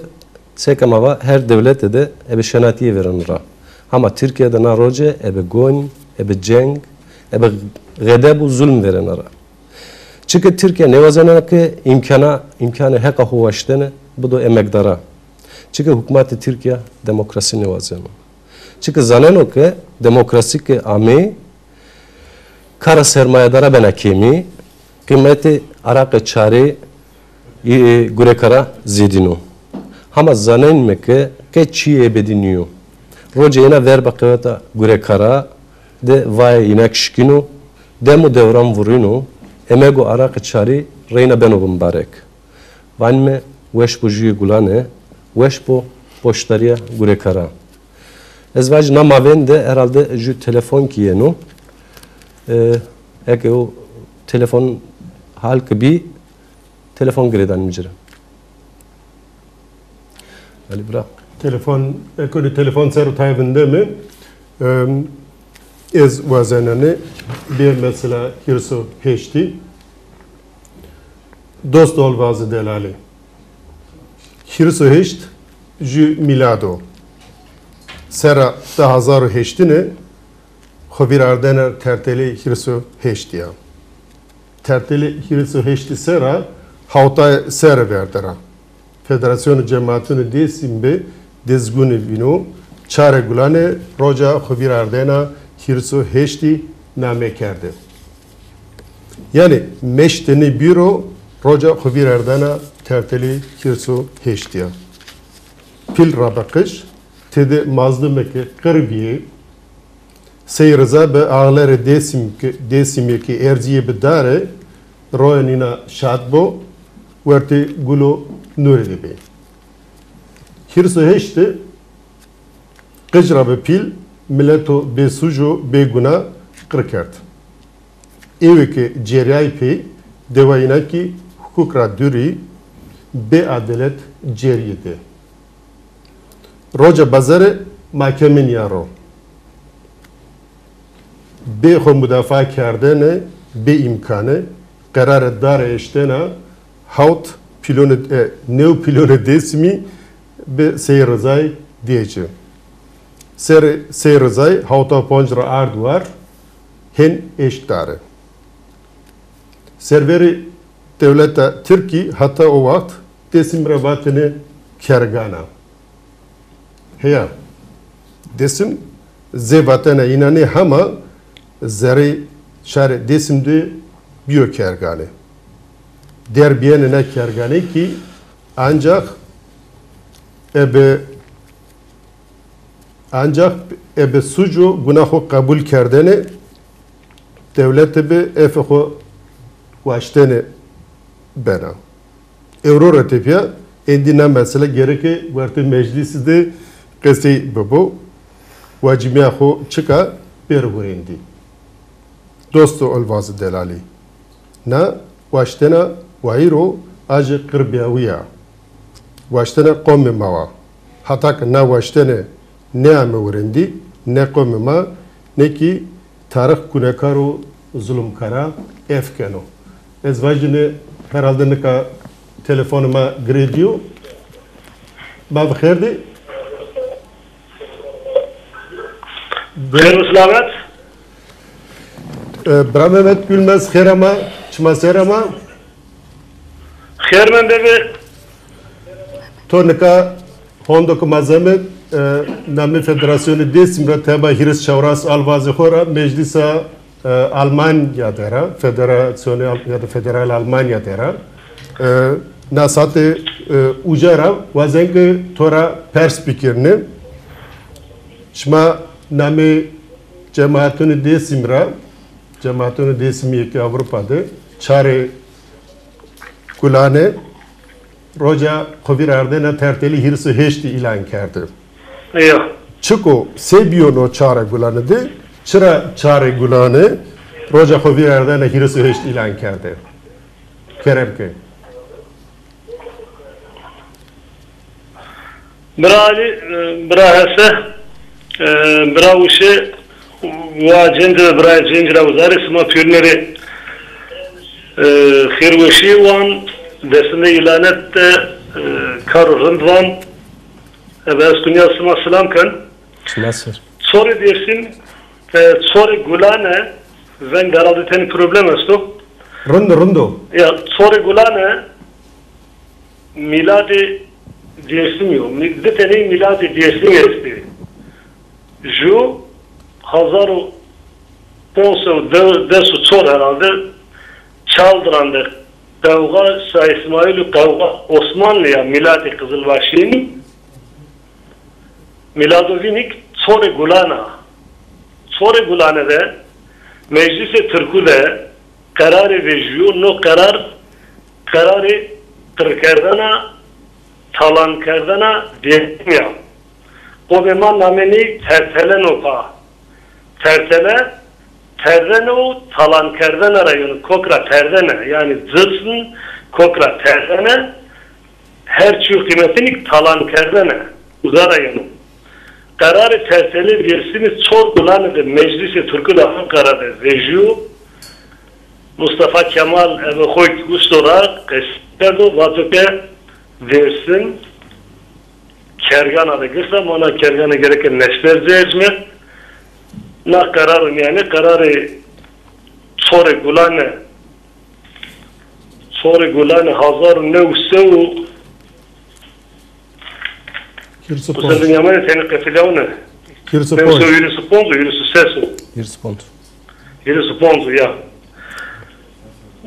seke ma va her dewlete de ebe şenatîye vêreno ra. Hama Tirkîya de na roce ebe gon, ebe ceng, ebe xedeb û zulm vêrena ra. Çike Tirkîya nêwazena ke îmkana, îmkanê heqa xo waştene bido emekdara. Çike hukmatê Tirkîya demokrasî nêwazeno. Çike zaneno ke demokrasî ke amê, kara sermayedara bena kêmî, qîmetê araqê çarê, e, gurekara zêdîno. Hama zanenîme ke qe çîyê ebedî nîyo. Rocê êna verba qeweta gurekara de vayê înek şikîno, dem û dewran vurîno, emeg û araqê çarî reyna beno bimbarek. Vanîme weş bo Jûyê Gulane, weş bo poştdarîya gurekaran. Ez vajî na mavên de herhalde jû telefon kî yeno. E, eke o telefon hal ke bî, telefon girêdanîme ci rê. Elî bira. Telefon, eke o telefon ser o tayê vindeme, em, ez wazenane bê mesela hîris û heştî. Dost ol vazî delalî. Hîris û heşt jû mîlado. Serra di hezar û heştine xo vîr ardena tertelê hîris û heştî ya. Tertelê hîris û heştî serra hewtay serre verde ra. Federasyonê Cemaatûnê Dêsim be dezgunî vîno, Çarê Gulane roca xo vîr ardena hîris û heştî name kerde. Yanî meşte nê bîro roca xo vîr ardena tertelê hîris û heştî ya. Pîl ra be qij, tede mazlumeke qir bîyê, Sey Riza bi axlerê Dêsim ke, Dêsimê ke erzîyê bi dare, roya nîna şad bo, wertê gul û nûrî de bê. Hîris û heşt de qij ra bi pîl mileto bêsûc û bêguna qir kerd. Êwê ke cerîyay pê, dewa îna kî hukuk ra dûrî, bê adelet cerîyê de. Roca bazare makeme nîya ro. Bê xo mudafaa kerdene bê îmkane, qerare dare eştena hawt pîlonê, e, new pîlonê Dêsimî bi Sey Rizay dê ci. Ser, Sey Rizay hawta ponc ra ard war, hên eşt dare. Serverê dewleta Tirkî heta o wext Dêsim ra vatêne kergana. Heya, Dêsim zê vatena înan ê, hema zerrê şarê Dêsim de bîyo kergane. Der bîyene na kergane kî ancax ebe, ancax ebe suc û guna xo qebul kerdene, dewlete bi efê xo waştene bena. Ewro ra tepîya êndî na mesele gereke wertê meclîsî de qesey bibo. Wacîmîya xo çik a, bêro hurêndî. Dosto, olvazî, delalî. Na waştena wayîr o, aje qirbîyawî ya. Waştena qomê ma wa. Heta ke na waştene nêame hurêndî, ne qomê ma, ne kî tarix gunekar û zulmkara ef keno. Ez vajîne herhalde nika telefonê ma girê dîyo. Ma bi xêr dî. Xêr û selamet. E, bira Mehmet Gülmez, xêr ama, çima ser ama? Xêr mende be. To nika hondo ke ma zeme, e, namê Federasyonê Dêsim ra teba hîris çewres alvazê xo ra meclîsa, e, Almanya de ra, Federasyonê Al-, ya da Federal Almanya de ra, e, na sate, e, uca ra wazen ke to ra pers bikirne. Şima namê cemaatûnê Dêsim ra, cemaatûnê Dêsimî yê ke Ewropa de, çarê Gulane roca xo vîrerdene Tertelî hîris û heştî îlan kerde. Eyo. Çik o, se bîyo no çarê Gulane de, çira çarê Gulane roca xo vîrerdene hîris û heştî îlan kerde? Kerem ke. Bira Alî, e, bira Hese, e, bira Uşê, wa cênc de, bira cênc ra wizarê sima pêrune rê, e, xêrweşî wan, destinde îlanet de, e, kar û rind van. Ebe ez kunya sima silam ken. Çima ser. Çorê Dêrsim, e, çorê Gulane, veng de herhalde tenê problem esto. Rind o, rind o. Ya, çorê Gulane, mîladê Dêrsimî yo. Mî-, di teney mîladê Dêrsimî estê. Ju hezar û ponc sey û des û çor herhalde Çaldiran de qewxa Şah Îsmaîl û qewxa Osmanlî ya mîladê Qizilbaşîn. Mîlado vînîk çorê Gulan a. Çorê Gulane de Meclîsê Tirkû de qerarê vejîyo, no qerar, qerarê qirkerdena, talankerdena Dêrsimî ya. Qomê ma namê ney Tertele no pa. Tertele, terdene û talankerdene ra yeno, kok ra terdene, yanî cism kok ra terdene, her çîyo qîmetinî talan kerdene, uza ra yeno. Qerarê Tertelê Dêrsimî çor Gulane de Meclîsê Tirkû de Anqara de vejîyo. Mustafa Kemal ebe xo kî uşto ra qesey kerdo, vato ke Dêrsim kergana de girsa, ma na kergane gereke neşter cê ecme. Na qeraro mîyanê, qerarê çorê Gulane, çorê Gulane hezar û new sey û Hîris û ponc. Kusura bikî, ama tenê qefilewne. Hîris û ponc. New sey û hîris û ponc û hîris û ses o. Hîris û ponc. Hîris û ponc o, ya.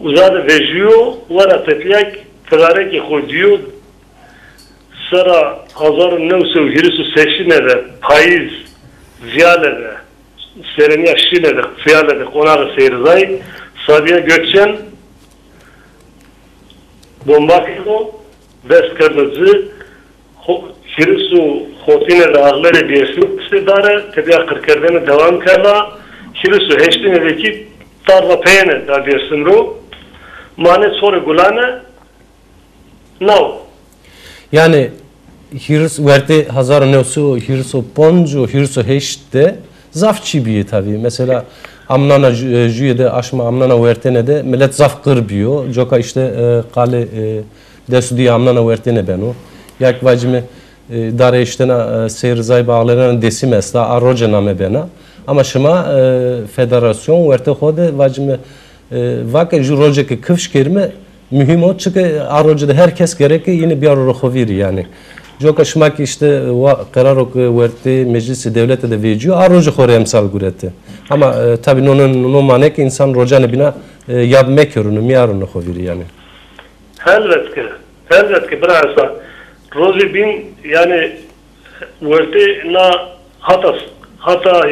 Uza de vejîyo, wera tepîya ke tigarekê xo dîyo, sera hezar û new sey û hîris û sesine de payîz, vîyale de, serenîya şîle de, vîyale de qonaxê Seyrizay, Sabiha Gökçen bomba kerdo, dest kerdo ci, xo-, hîris û xortîne de axlerê Dêrsim sê dare, tepîya qirkerdene dewam kerda, hîris û heştîne de kî tarva peyêne da Dêrsim ro, manê çorê Gulane, Naw. Yanî hîris, wertê hezar û new sey û hîris û ponc û hîris û heşt de zaf çî bîyê tabî. Mesela amnana ju-, e, jûye de, aşma amnana wertene de milet zaf qir bîyo. Coka îşte, e, qalê, e, des û dî amnana wertene beno. Ya kî vacîme, e, dare eştena, e, Seyrizay, bağlerena Dêsim esta, a roce name bena. Ama şima, e, federasyon wertê xo de vacîme E, vake jû rocê ke kifş kerîme muhîm o, çike a roce de her kes gereke yine biyaro ro xo vîrî yanî. Coka şima ki îşte wa qeraro ke wertê meclisê dewlete de vecîyo, a roce xo rê emsal gurete. Ama, e, tabî no, no, no mane ke însan rocanê bîna, e, yad mekerûne, mîyarono xo vîrî yanî. Helbet ke, helbet ke bira Esa. Rojê bîn, yanî, wertê na hata, hata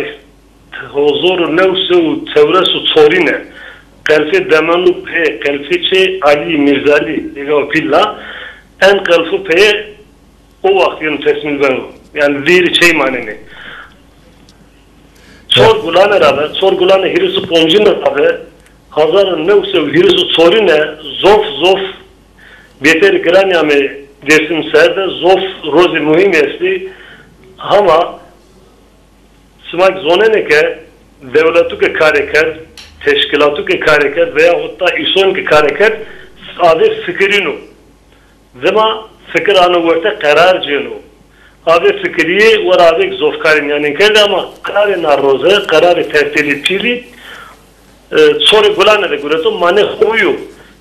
hezar û new sey û çewres û çorîne, qelfê Demelû pê, qelfê çê Alî Mîrzalî, êga pîl la, en qelfû peyê o waxt yeno tesmîl beno. Yanî, vîrî çey manenê. Çor gulane ra ve, çor gulane hîris û poncine ra ve, hezar û new sey û hîris û çorîne zof zof bêterî giranî amê Dêrsim ser de, zof rozê muhîmî estî. Hama sima ki zonenê ke dewletû ke karê kerd, teşkîlatû ke karê kerd veya hutta îson ke karê kerd, avê fikirîno. Dima fikir ano werte, qerar cêno. Avê fikirîyê wera avêk zofkarî mîyanên kerdê ama qerarê na roze, qerarê tertêlê pîlî, e, çorê gulane de gureto, manê xo yo.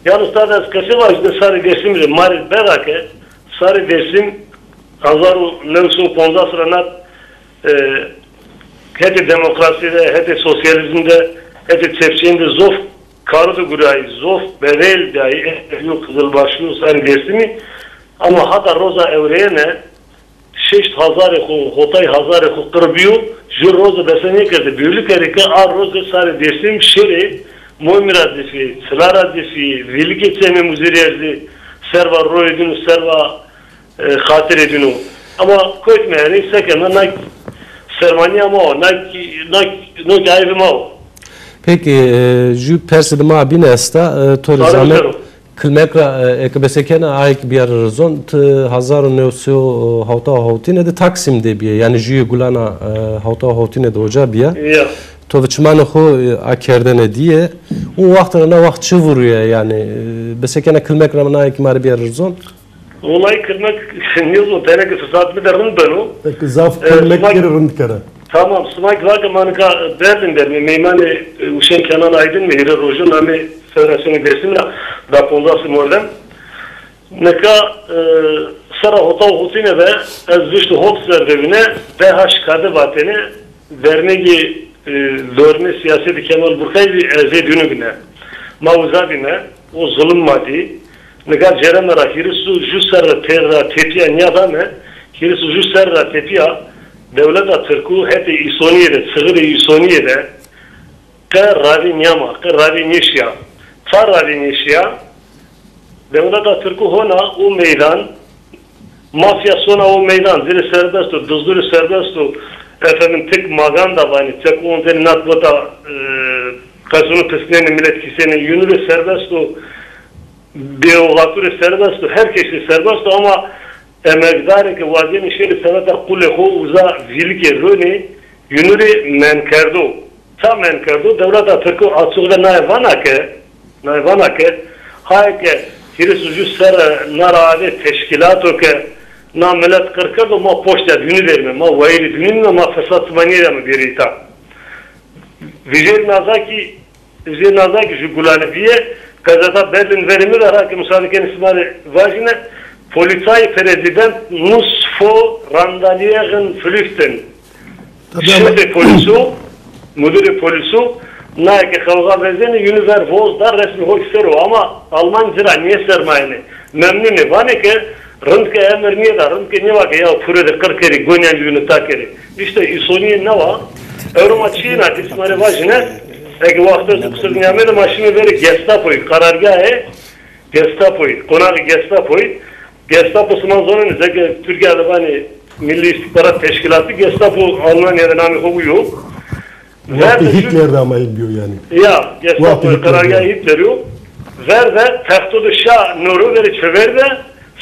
Yalnız tada ez qesê vajî de sarê Dêrsimî rê ma rê bera ke sarê Dêrsim hezar û new sey û ponzas ra nat, e, hetê demokrasî de, hetê sosyalîzm de, hetê çepçîyên de zof karo de gurayî, zof bedel dayî, ev yo qizilbaşîyo sarê Dêrsimî. Ama hata roza ewreyene şeşt hezarê xo, hotay hezarê xo qir bîyo, jû roze bese nêkerde. Bîyo lî kerê ke a roze sarê Dêrsim şêrê Moymî ra zî fî, Çila ra zî fî, Vîlikê Çemê Muzirî erzî serva royê dîno, serva e, xatirê dîno. Ama kotîme herê, sekena, na sermanîya ma o, na, na, no ki ayvê ma o. Peki, e, jû persê de ma bîne esta, e, to rê zahmet kilmek ra, e, eke besekena, ayê ki biyarê rizon, ti hezar û new sey û hewta û hewtîne de Taksim de bîye, yanî jûyê gulana, e, hewta û hewtîne de oca bîya. Ya. To ve çimanê xo, e, akerdene dîye. O waxt ra na waxt çi vurîye, yanî, e, besekena kilmek ra na ayê ki ma rê biyarê rizon? Wellahî kilmek nêzon, tenê ke fisat mi de rind beno. Peki, zaf, e, kilmek sima kî rê rind kere. Tamam, sima ki vake ma nika Berlin der îme, meymanê, e, Uşên Kenan Aydin îme, hîrê rojo namê Federasyonê Dêrsimî ra da ponzasê Mordem. Nika, e, serra hota û hotîne de ez vişto hot ser de vîne, D H K de vatêne, Dernegê, e, dormê sîyasetê Kemal Burkay zî ez ê dînû bîne. Ma uza bîne, o zulm ma dî. Nika cereme ra hîris û ju serre têr ra tepîya nîyadame, hîris û ju serre ra tepîya dewleta tirkû hetê îsonîye de, çixirê îsonîye de qe ravê nîyama, qe ravê nêşîya. Ça ravê nêşîya? Dewleta tirkû hona o meydan, mafya sona o meydan, ci rê serbest o, dizdu rê serbest o, efendim, tik maganda vanî, tek onzenî nat bota, e, qesûnû pisnenî, milet kîsenî, yûnû rê serbest o, bêoxatû rê serbest o, her kes rê serbest o, ama emegdarê ke wazenî şêrê seveta qulê xo uza Vîlikê ronê, yûnû rê menkerdo. Ça menkerdo? Dewleta tirkû açuxe de naye vana ke, naye vana ke, haye ke hîris û ju serre na ra avê teşkîlato ke na milet qir kerdo, ma poşt de dînû der îme, ma wayîrê dînû nîme, ma fesad sima nêdame bêrê îta. Vijêr naza kî, vijêr naza kî ju gulane bîye, qezeta Berlin verê mi de ra ke musade kenê sima rê vajîne, Polizei Präsident muss vor Randalierung flüchten. Şefê polîsû, mudirê polîsû, naye ke xewxa vezenê, yûnû ver voz da, resmê ho kî ser o. Ama Alman ci ra nêsermayenê. Memnun ê. Vanê ke rind ke emir nêda, rind ke nêva ke ya pure de qir kerê, gonîyan yûnû ta kerê. Îşte îsonîye nawa. Ewro ma çîyê na dî sima rê vajîne, eke waxt esto qisir nîyamêne, ma şîme verê Gestapoyî, qarargahê Gestapoyî, qonaxê Gestapoyî. Gestapo sima zonenê, zeke Tirkîya de vanê Milli İstihbarat Teşkilatı, Gestapo Almanya de namê xo yo. Wextê Hitler de ama hên bîyo yanî. Ya, Gestapo, qarargahê Hitler yo. Ver de texto de şa noro verê çever de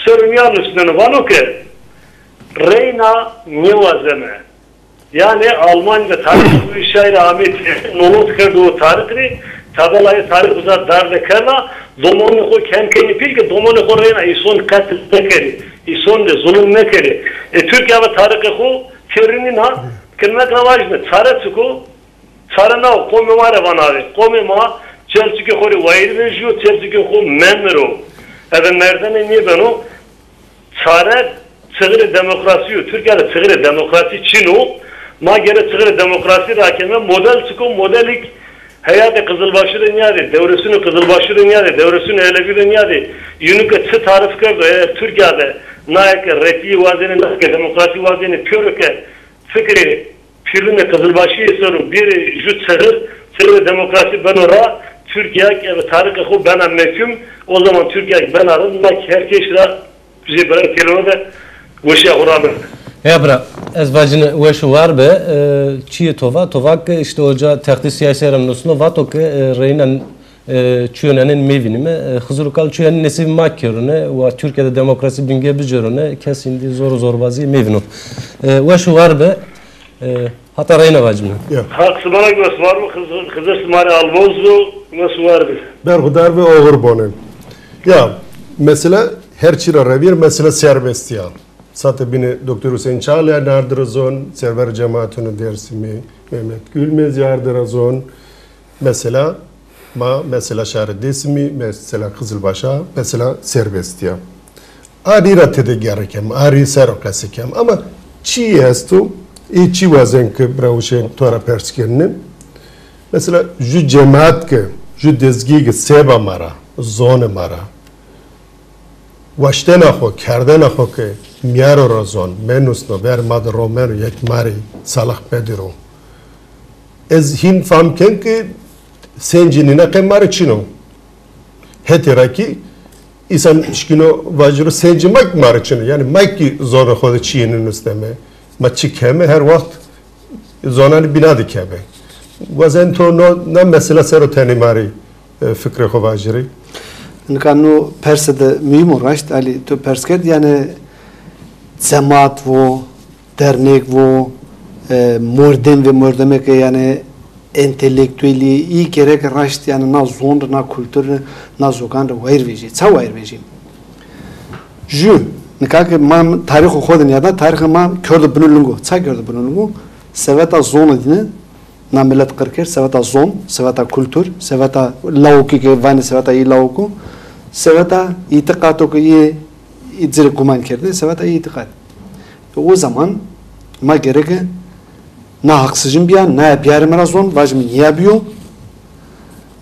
ser o nîya nusneno, vano ke reyna nêwazeme. Yanî Alman de Tarîq Bûyî şaîrî amê, nolot kerdo o Tarîq rê, tabelayê Tarîq uza darde kerda, domonê xo kem kenê pîl ke domonê xo reyna îson qetil mekerê, îson de zulm mekerê. E, Tirkîya ve Tarîqê xo têrînîna, kilmek ra vajîme, çare çik o? Çare na o, qomê ma rê vana vê. Qomê ma Çelçikê xo rê wayîr vejîyo, çelçikê xo memiro. Eve merdene nêbeno. Çare çixirê demokrasî yo. Tirkîya de çixirê demokrasî çin o. Ma gere çixirê demokrasî rakeme. Model çik o? Modelêk heyatê qizilbaşî de nîyadê, dewrêsûnê qizilbaşî de nîyadê, dewrêsûnê elewî de nîyadê. Yînû ke çi tarîf kerdo, eger Tirkîya de naye ke refîyî wazênê, naye ke demokrasî wazênê, pêro ke fikrê pîrûnê qizilbaşîye ser o bêrê jû çixir, çixirê demokrasî beno ra, Tirkîya ke eve tarîxê xo bena mekûm, o zaman Tirkîya ke bena rind, ma ke her kesî ra jê bira kelîme de weşîya xo rabind. Ya bira, ez vacîne weş û war be. E, çîyê to va, to va ke îşte oca textê sîyasî ra nusno, vato ke, e, reyna, e, çîyo nenên mêvînîme. E, Xizir û Kal çîyo yanî nesîbê ma kerûne, wa Tirkîya de demokrasî bingê bicêrone, kes îndî zor û zorbazî mêvîno. E, weş û war be. E, hata reyna vacîme. Ya. Haq sima ra wes war bo, Xizir, Xizir sima rê alvoz bo, wes û war be. Berxudar be, oxir bone. Ya, mesela her çî ra revîr, mesela serbestî ya. Sate bîne Doktor Huseyîn Çağlayan ardî ra zon, serverê cemaatûnê Dêrsimî Mehmet Gülmez ardî ra zon. Mesela ma, mesela şarê Dêsimî, mesela Qizilbaşa, mesela serbestî ya. A rî ra tede gerre kem, a rî ser o qesey kem. Ama çî esto, ê çî wazen ke bira Huseyîn to ra pers kerîne. Mesela jû cemaat ke, jû dezgî ke seba ma ra, zonê ma ra, waştena xo, kerdena xo ke mîyaro ra zon, menusno, ver ma de romeno, yek ma rê Salih Bedir o. Ez hîn fam ken ke sencê nîne qe ma rê çin o. Hetê ra kî îsan şikîno vaciro sencê ma kî ma rê çin o. Yanî ma kî zonê xo de çîyê nênusneme. Ma çi keme, her wext zonanê bîna de keme. Wazen to no, na mesela ser o tenê ma rê, e, fikrê xo vacirê. Nika no perse de muhîm o raşt, Alî, to pers kerd, yanî cemaat vo, dernek vo, e, mordem ve mordemeke, yanî entelektuelî, î gereke raşt, yanî na zon rê, na kultur rê, na zokan rê wayîr vejî. Ça wayîr vejî? Jû, nika ke ma tarîxê xo de nîyada, tarîxê ma kerdo bino lingo. Ça kerdo bino lingo? Seveta zonê dîne, na milet qir kerd, seveta zon, seveta kultur, seveta lawikî ke vanê seveta î lawiko, seveta îtîqato ke î, î ci rê guman kerdê, seveta îtîqat. O zaman ma gereke na haqsizîn bîya, naye bîyarîme ra zon, vajîme nîya bîyo.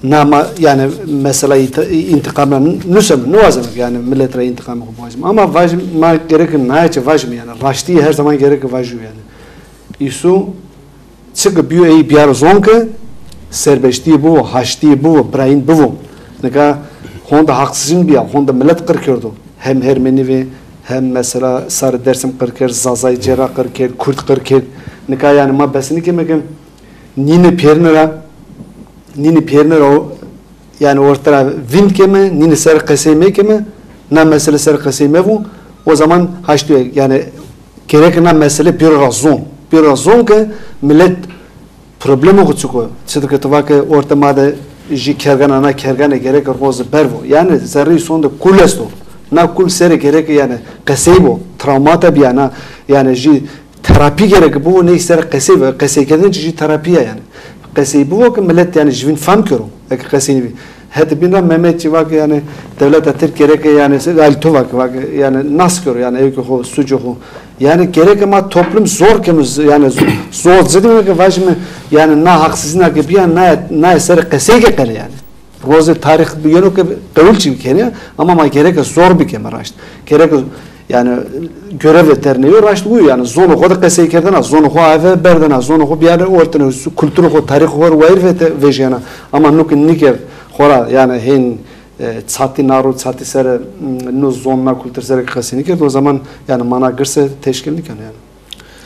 Na ma, yanî, mesela întî-, întiqam ra nuseme, niwazeme ke, yanî, milet ra întiqamê xo biwazîme. Ama vajîme, ma gereke naye çî vajîme, yanî, raştîye her zaman gereke vajîyo, yanî. Îsu çi ke bîyo ey bîyaro zon ke serbeştîye bibo, haştîye bibo, birayîn bibo. Nika honde haqsizîn bîya, honde milet qir kerdo. Hem Hermenî ve, hem mesela sarê Dêrsim qir kerd, Zazay cêra qir kerd, Kurd qir kerd. Nika, yanî, ma bes nîkeme ke nîne pêrine ra, nîne pêrine ra o, yanî, orte ra vînd keme, nîne ser qesey mekeme, na mesele ser qesey mevo, o zaman haştîye, yanî, gereke na mesele bêro ra zon. Bêro ra zon ke milet problemê xo çik o. Çitur ke ti va ke orte ma de jû kergan a, na kergane gereke roze bervo. Yanî zerrê îson de kul esto. Na kul serê gereke, yanî, qesey bo. Travmata bîya na, yanî, jû terapî gereke bibo, ney serê qesey bo. Qeseykerdene çî jû terapî ya, yanî. Qesey bibo ke milet, yanî, ji vîn fam kero. Eke qesey nîbî. Hetê bîn ra Mehmet çî va ke, yanî, dewleta Tirk gereke, yanî, se-, Alî to va ke, va ke, yanî, nas kero, yanî, ewkê xo, sucê xo. Yanî, gereke ma toplum zor keme, z-, yanî, z-, zor ci dime ke vajîme, yanî, na haqsizîna ke bîya, na, na serê qesey ke qele, yanî. Rozê tarîx yeno ke qewil çî kenê, ama ma gereke zor bikeme raşt. Gereke Yanî, görevê dernegî raşt wi yo, yanî zonê xo de qesey kerdena, zonê xo ave berdena, zonê xo biyane ortene, kulturê xo, tarîxê xo rê wayîr vete-, vejîyena. Ama no ke nîkerd xora, yanî hên, e, çatî na ro, çatî ser, m, no zon, na kultur ser ke qesey nîkerd, o zaman, yanî, mana girse teşkîl nîkeno, yanî.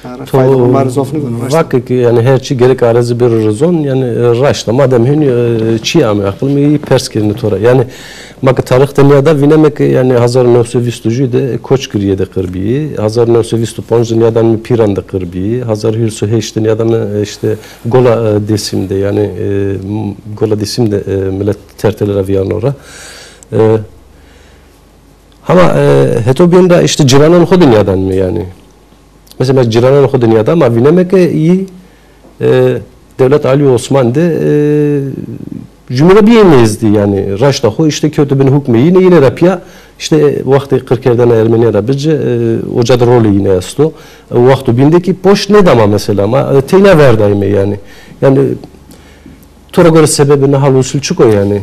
Yanî, to fayda xo ma rê zof nîkeno, raşt. Vake ke, yanî, her çî gerek arezî bêro rizon, yanî, e, raşt a. Madem hên, e, çî ame aqil mi, î pers kerîne to ra. Yanî, ma ke tarîx de nîyada vîneme ke, yanî, hezar û new sey vîst û jû de Koçgirîye de qir bîyî, hezar û new sey vîst û ponc de nîyadanme Pîran de qir bîyî, hezar hîrê sey û heşt de nîyadanme, e, îşte Gola, e, Dêsim de, yanî, e, m-, Gola Dêsim de, e, milet tertele ra vîyarno ra. E, hama, e, heto bîn ra îşte cîrananê xo de nîyadanme, yanî. Mesela cîrananê xo de nîyada ma vîneme ke î, e, dewlet Alî Osman de, e, Cumhuriyet bîyê nêzdî, yanî raşta xo îşte kewtî bin hukmê yîne, yîne ra pîya îşte wextê qirkerdena Ermenîyan ra bici, e, oca de rolê yîne esto. E, wexto bîn de kî poşt nêdama mesela, ma, e, teyna verdayme yanî. Yanî to ra gore sebebê na hal usul çik o yanî?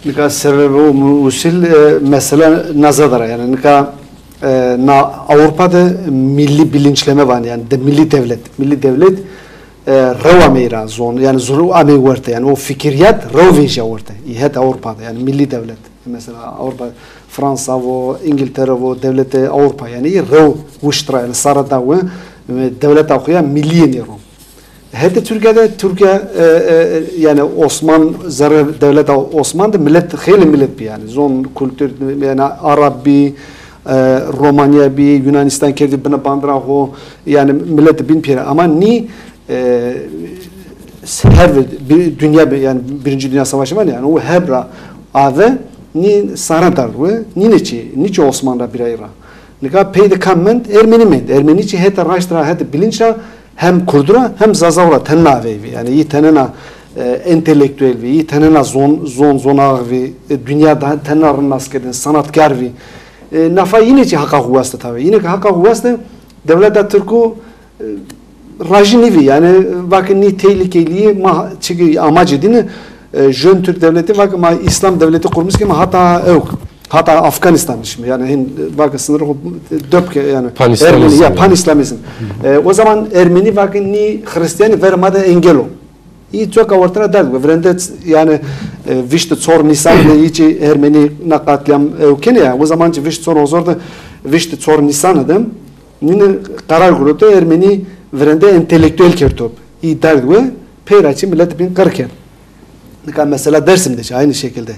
Nika sebebê û usul, e, mesela naza de ra yanî. Nika, e, na Avrupa de milli bilinçleme vanê yanî, de milli devlet. Milli devlet, e, rew amey ra zon, yanî zor amey werte, yanî o fikirîyat rew vejîya werte. Î het Avrupa de, yanî milli devlet. Mesela Avrupa, Fransa vo, Îngiltere vo, dewlete Avrupa, yanî rew wişt ra, yanî sare da we, e, dewleta xo ya millî yenê ro. Hetê Tirkîya de, Tirkîya, e, e, yanî Osman, zerre dewleta Osman de milet, xeylê milet bi yanî. Zon, kultur, yanî Arab bi, e, Romanîya bi, Yunanistan kerdî bine bandira xo, yanî milet bin pêre. Ama nî, e, her bir, bir dünya, yanî Birinci Dünya Savaşı vanê yanî, o heb ra ave, nî sare dard we, nîne çî, nî çî Osman ra bîrayî ra. Nika pey de kam mend? Ermenî mend. Ermenî çî hete raşt ra, hete bilinç ra hem kurd ra hem zazaw ra tenna avey vî. Yanî yî tenena, e, entelektuel vî, yî tenena zon, zon zonax vî, e, dinya da tenena rind nas kerdin, sanatkar vî. E, nafa yîne çî heqa xo weste tabi. Yîne ke heqa xo weste, dewleta tirku, e, rajî nîvî. Yanî vake nî tehlikelî yê ma, çike amacê dîne, e, jön Türk devleti vake ma Îslam devleti kurmîş ke ma hata ewk. Hata Afganîstan şime. Yanî hin, e, vake sinirê xo döp ke yanî. Panîslamîzm. Ermenî, ya, yanî. Panîslamîzm. E, o zaman Ermenî vake nî Xirîstîyanî verê ma de engel o. Î coka orte ra derd we. Virende ç-, yanî, e, vîşt çor Nîsan de î çî Ermenî na qatlîam, e, kenê ya. O zaman çî vîşt çor hozor de, vîşt çor Nîsan de nîne qerar girewto Ermenî virende entelektuel kerdo. Î derd we, pey ra çî milet bin qir kerd. Nika mesela Dersim de çî aynı şekilde.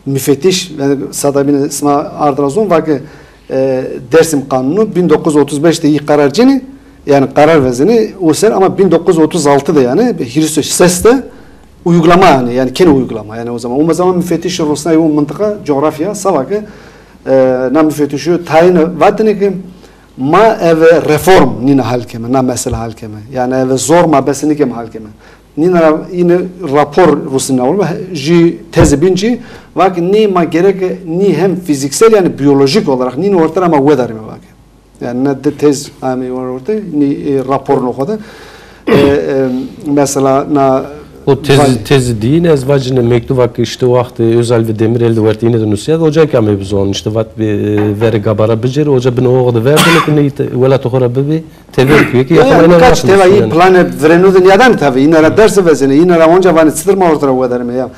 Müfettiş, yanî sada bîne sima ard ra zon, vake, e, Dersim Kanunu bin dokuz yüz otuz beş de î qerar cênê, yanî qerar vezenê o ser, ama bin dokuz yüz otuz altı de yanî hîris û ses de uygulama yanî, yanî kenê uygulama yanî o zaman. O zaman müfettîş rusnayê o mintiqa, coğrafya, sa vake, e, na müfettîşî tayîne vatêne ke ma eve reform nîne hal keme, na mesela hal keme. Yanî eve zor ma bese nîkeme hal keme. Nîna ra yine rapor rusnîna, jü tezi bîn çî, vake nî ma gereke nî hem fiziksel yanî biyolojik olarak nîne orte ra ma wedarîme vake. Yanî na di tez amey orte, nî, e, raporno xo de. E, e, mesela na O tezi, tezi dîn ez vacine mektuba ke îşte wextê Özal ve Demirel de wertê yine de nusîya, oca ke amey bi zon, îşte vat bi, e, verê gabara bicêrê, oca bine oxo de verdêne ke ney welatê xo ra bibê. Tever kuye ki ya, ya, yakalanan nika çi teva, yî planê vireno de nîyadanê tabi. Yîne ra derse vezenê, yîne ra onca vanê çitir ma orte ra wedarîme ya.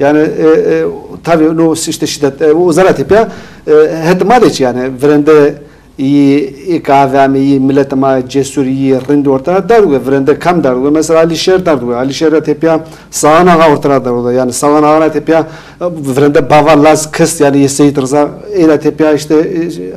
Yanî, e, e, tabi no îşte şîdet, e, o zera tepya, e, het ma de çî yanî, virende yî, yî ke ave amê, yî miletê ma cesur, yî rind orte ra derd we, virende kam derd we. Mesela Alîşêr derd we. Alîşêr ra tepya Saxan Axa orte ra derd we. Yanî Saxan Axa ra tepya, e, virende bava laz kist, yanî yê Seyîd Riza, ey ra tepya îşte, e,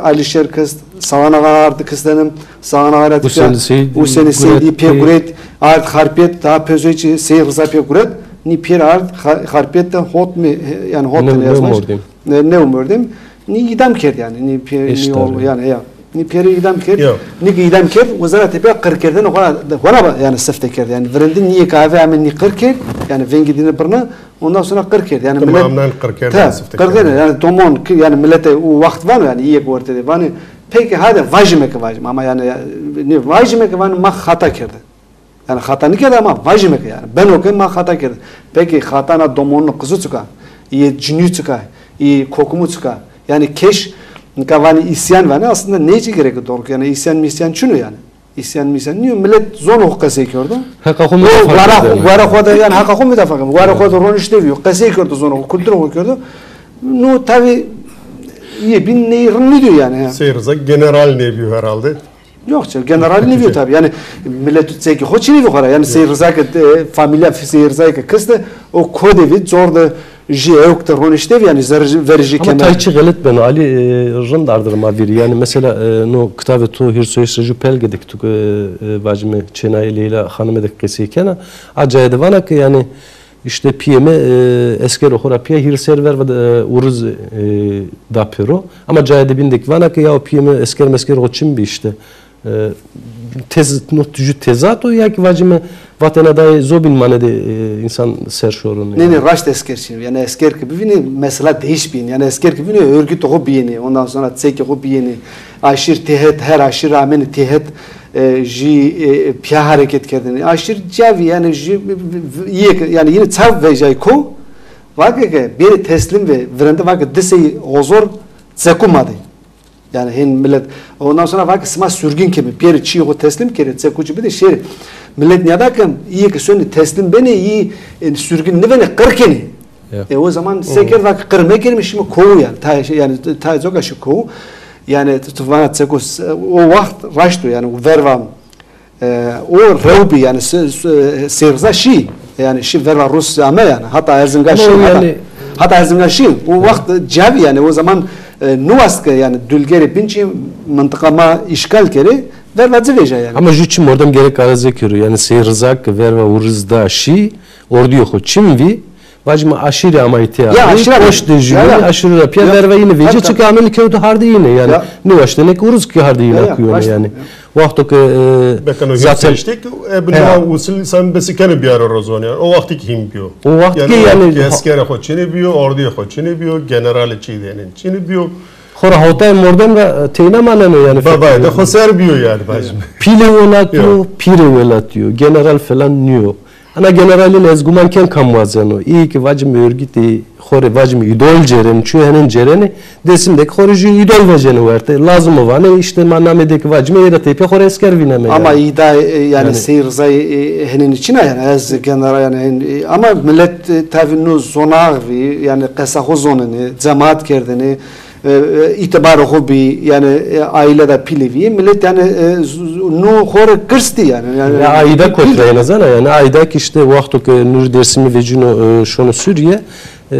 Alîşêr kist, Saxan Axa ard kistene, Saxan Axa ra tepya Husênî Seyîd, Husênî Seyîdî pê guret, ard Xarpêt, daha pêsoy çî Seyîd Riza pê guret, nî pêr ard Xa-, Xarpêt de hot mi, yanî hot ne, ne mordem. Ne, ne mordem. Nî îdam kerd yanî, nî pê-, nî ol, yanî ya. Nî pêrî îdam kerd, nî ke îdam kerd, wezara tepya qirkerdene xo ra, xo ra yanî sifte kerd. Yanî virende nîyê ke ave ame nî qir kerd, yanî vengê dîne birna, ondan sonra qir kerd. Yanî milet, qirkerdene, yanî domon ki, yanî milete o waxt vano, yanî yek orte de vanê, peki hadi vajîme ke vajîme, ama yanî, ya, nî vajîme ke vanê ma xata kerde. Yanî xata nêkerde ama vajîme ke yanî. Beno ke ma xata kerde. Peki xata na domonû qizu çik a? Yê cinî çik a? Yê kokumû çik a? Yanî keş, nika vanî îsyan vanî, aslında ney çî gereke doğru ke yanî îsyan mîsyan çin o yanî. Îsyan mîsyan nîyo, milet zonê xo qesey kerdo. Heqa xo mudafa kerdo. Wara xo de yanî heqa xo mudafa kerdo. Wara xo de ronişte vîyo, qesey kerdo zonê xo, kulturê xo kerdo. No tabi yê bîn ney rind nêdîyo yanî. Seyîd Riza general nêbîyo herhalde. Yok, çi, general nêvîyo tabi. Yanî milet çekê xo çinî vî xo ra. Yanî Seyîd Riza ke, e, famîlya Seyîd Riza ke kiste, o ko de vî, cor de jü ewk de ronişte vî, yanî zerrî, verî jü kemer. Ama tay çi xelet beno, Alî, e, rind ardir ma vîrî. Yanî mesela, e, no kitavê to hîris û heşt ra jû pelge de ke tu ke, e, vacîme çênayê Leyla Xanime de ke qesey kena, a caye de vana ke yanî, Îşte pîyê mi, e, eskerê xo ra pîya hîrê serr verva, e, uriz, e, da pêro. Ama caye de bîn de kî vana ke yaw pîyê mi esker mesker xo çin bî îşte. E, tez-, no jû tezat o ya kî vacîme Vatena dayê zobîn mane de, e, însan ser şorin. Nê, nê, raşt esker çin. Yanî esker ki bivînê, mesela değiş bîn. Yanî esker ki bivînê, örgütê xo bîyênê. Ondan sonra çekê xo bîyênê. Aşîr têhet, her aşîr amenê têhet, e, jî, e, pîya hareket kerdêne. Aşîr cavî, yanî jî, v-, v-, v-, yê ke, yanî yine çav vejay ko, vake ke bêrê teslim ve virende, vake di sey hozor çeku ma de. Yanî hên milet, ondan sonra vake sima sürgün keme, pêrê çîyê xo teslim kerê, çeku çî bidê şêrê. Milet nîyada ke, yê ke sonê teslim benê, yî, e, sürgün nivênê, qir kenê. Ya. E, o zaman se kerd, vake qir mekerîme, şîme kowu yanî. Tayê şey, yanî, tayê coka şî kowu. Yanî, tu, tu vana çeku, o waxt raşt o yanî, verva, e, o rew bî yanî, se-, se-, Seyr Riza şî. Yanî, şî verva Rus ame yanî. Hata Erzingan şî, hata, yanî, hata Erzingan şî. O waxt cavî yanî, o zaman, e, nêwast ke yanî, dulgerê bîn çî mintiqa ma îşgal kerê, verva ci vejay yanî. Ama jû çî mordem gerek areze kero. Yanî, Seyr Riza ke verva Uruz da şî, orduyê xo çin vî, vacîme aşîrî amay tê. Ya, aşîra, poşt de jû, ya, ya, aşîrî ra pîya, ya, verva yîne vejî, tabii, tabii, çike ame nîkewto hardê yîne yanî. Ya. Nêwaştêne ke Uruz kî hardê yîne, ya, ya, kuyone yanî. Wexto ke, e, beka no zaten hîm seştê ke, e, bi nîya usul însan besi keno biyaro rozon yanî. O wextî kî hîm bîyo. O wext kî yanî, yanî eskerê xo çinê bîyo, orduyê xo çinê bîyo, generalê çî dênên çinê bîyo. Xora hotayê mordem ra, e, teyna maneno yanî. Babayê de xo ser bîyo yanî, vacîme. Pîlê welatî yo, pîrê welatî yo, general falan nîyo. Ana generalîn ez guman ken kam wazeno. Îyê ke vacîme örgütê xo rê vacîme îdol cêrenê, çîyo henên cêrenê, Dêsim de kî xo rê jû îdol vejenê werte. Lazim o vanê, îşte ma namê de kî vacîme, ê ra tepîya xo rê esker vîneme yanî. Ama îda, e, yanî, yanî Seyr Rizayî, e, henênî çin a yanî, ez general yanî, hen-, e, ama milet, e, tavî no zonax vî, yanî qesa xo zonenê, cemaat kerdêne, e, e, îtîbarê xo bî, yanî, e, aîle de pîlê vî. Milet yanî, e, z-, z-, no xo rê girs dî yanî. Yanî, ya, aîde kot ra yena zana yanî, aîde kî îşte wexto ke nûrî Dêrsimî vecîno, e, şono Sûrîye, e,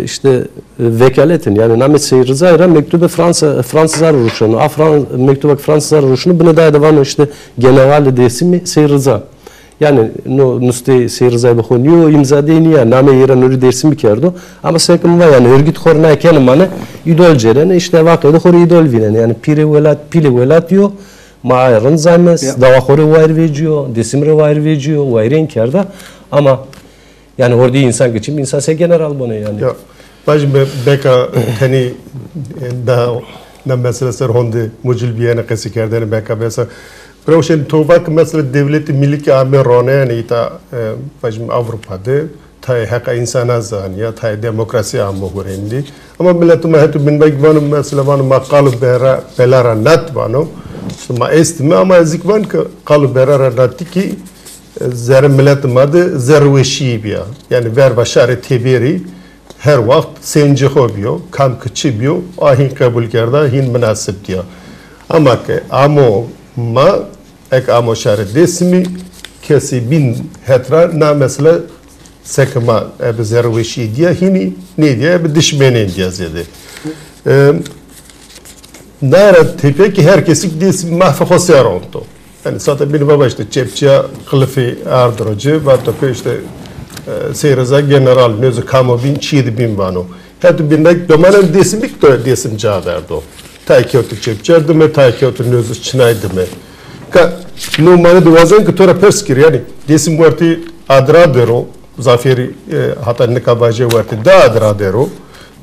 îşte, e, vekaletên, yanî namê Seyr Rizayî ra mektubê Fransa, Fransizar ruşeno. A Fran-, mektuba ke Fransizar ruşeno, binê daye de vano îşte generalê Dêrsimî Seyr Riza. Yanî no nustê Seyr Rizayî bi xo nîyo, îmza dey nîya, nameyê yê ra nûrî Dêrsimî kerdo. Ama seke mi va yanî, örgüt xo rê naye kenê mane, îdol cêrenê, îşte vaqê de xo rê îdol vînenê. Yanî pîrê welat, pîlê welatî yo, ma aye rind zaneme, ya, dawa xo rê wayîr vecîyo, Dêsim rê wayîr vecîyo, wayîrên kerda. Ama yanî hordî însan ke çin bî, însan se general bonê yanî. Ya, vajîme beka tenî, e, da na mesele ser honde mucil bîyene qesî kerdene beka besa. Rewşen to va ke mesela dewletê milî ke ame roneyene îta, e, vajîme Avrupa de, tayê heqa însana zanîya, tayê demokrasî ame hurêndî. Ama miletê ma hetê bîn ra kî vano, mesela vano ma qal û bera, bela ra nat vano. Îşte ma estîme ama ez kî van ke qal û bera ra natî kî, e, zerrê miletê ma de zerrweşîye bîya. Yanî verva şarê teberî her wext sencê xo bîyo, kam ke çi bîyo, a hîn qebul kerda, hîn minasib dîya. Ama ke amo ma, eke amo şarê Dêsimî, kesê bîn het ra na mesele seke ma ebe zerrweşîye dîya hînî, nêdîya ebe dişmenên dîya zêde. E, Naye ra tepîya kî her kesî kî Dêsimî mahfê xo ser onto. Yanî sata bîne baba îşte çepçîya qilifî ardo ro ci, vato ke îşte, e, Seyr Riza general, nêzo kamo bîn, çîyê de bîn vano. Hetê bîn ra kî domanê Dêsimî kî to Dêsim ca verdo. Tayê kewto çepçîya dime, tayê kewto nêzo çinay dime. Ka no mane de wazen ke to ra pers kir, yanî Dêsim wertê adira der o, zafêrî, e, hata nika vajî wertê di adira der o.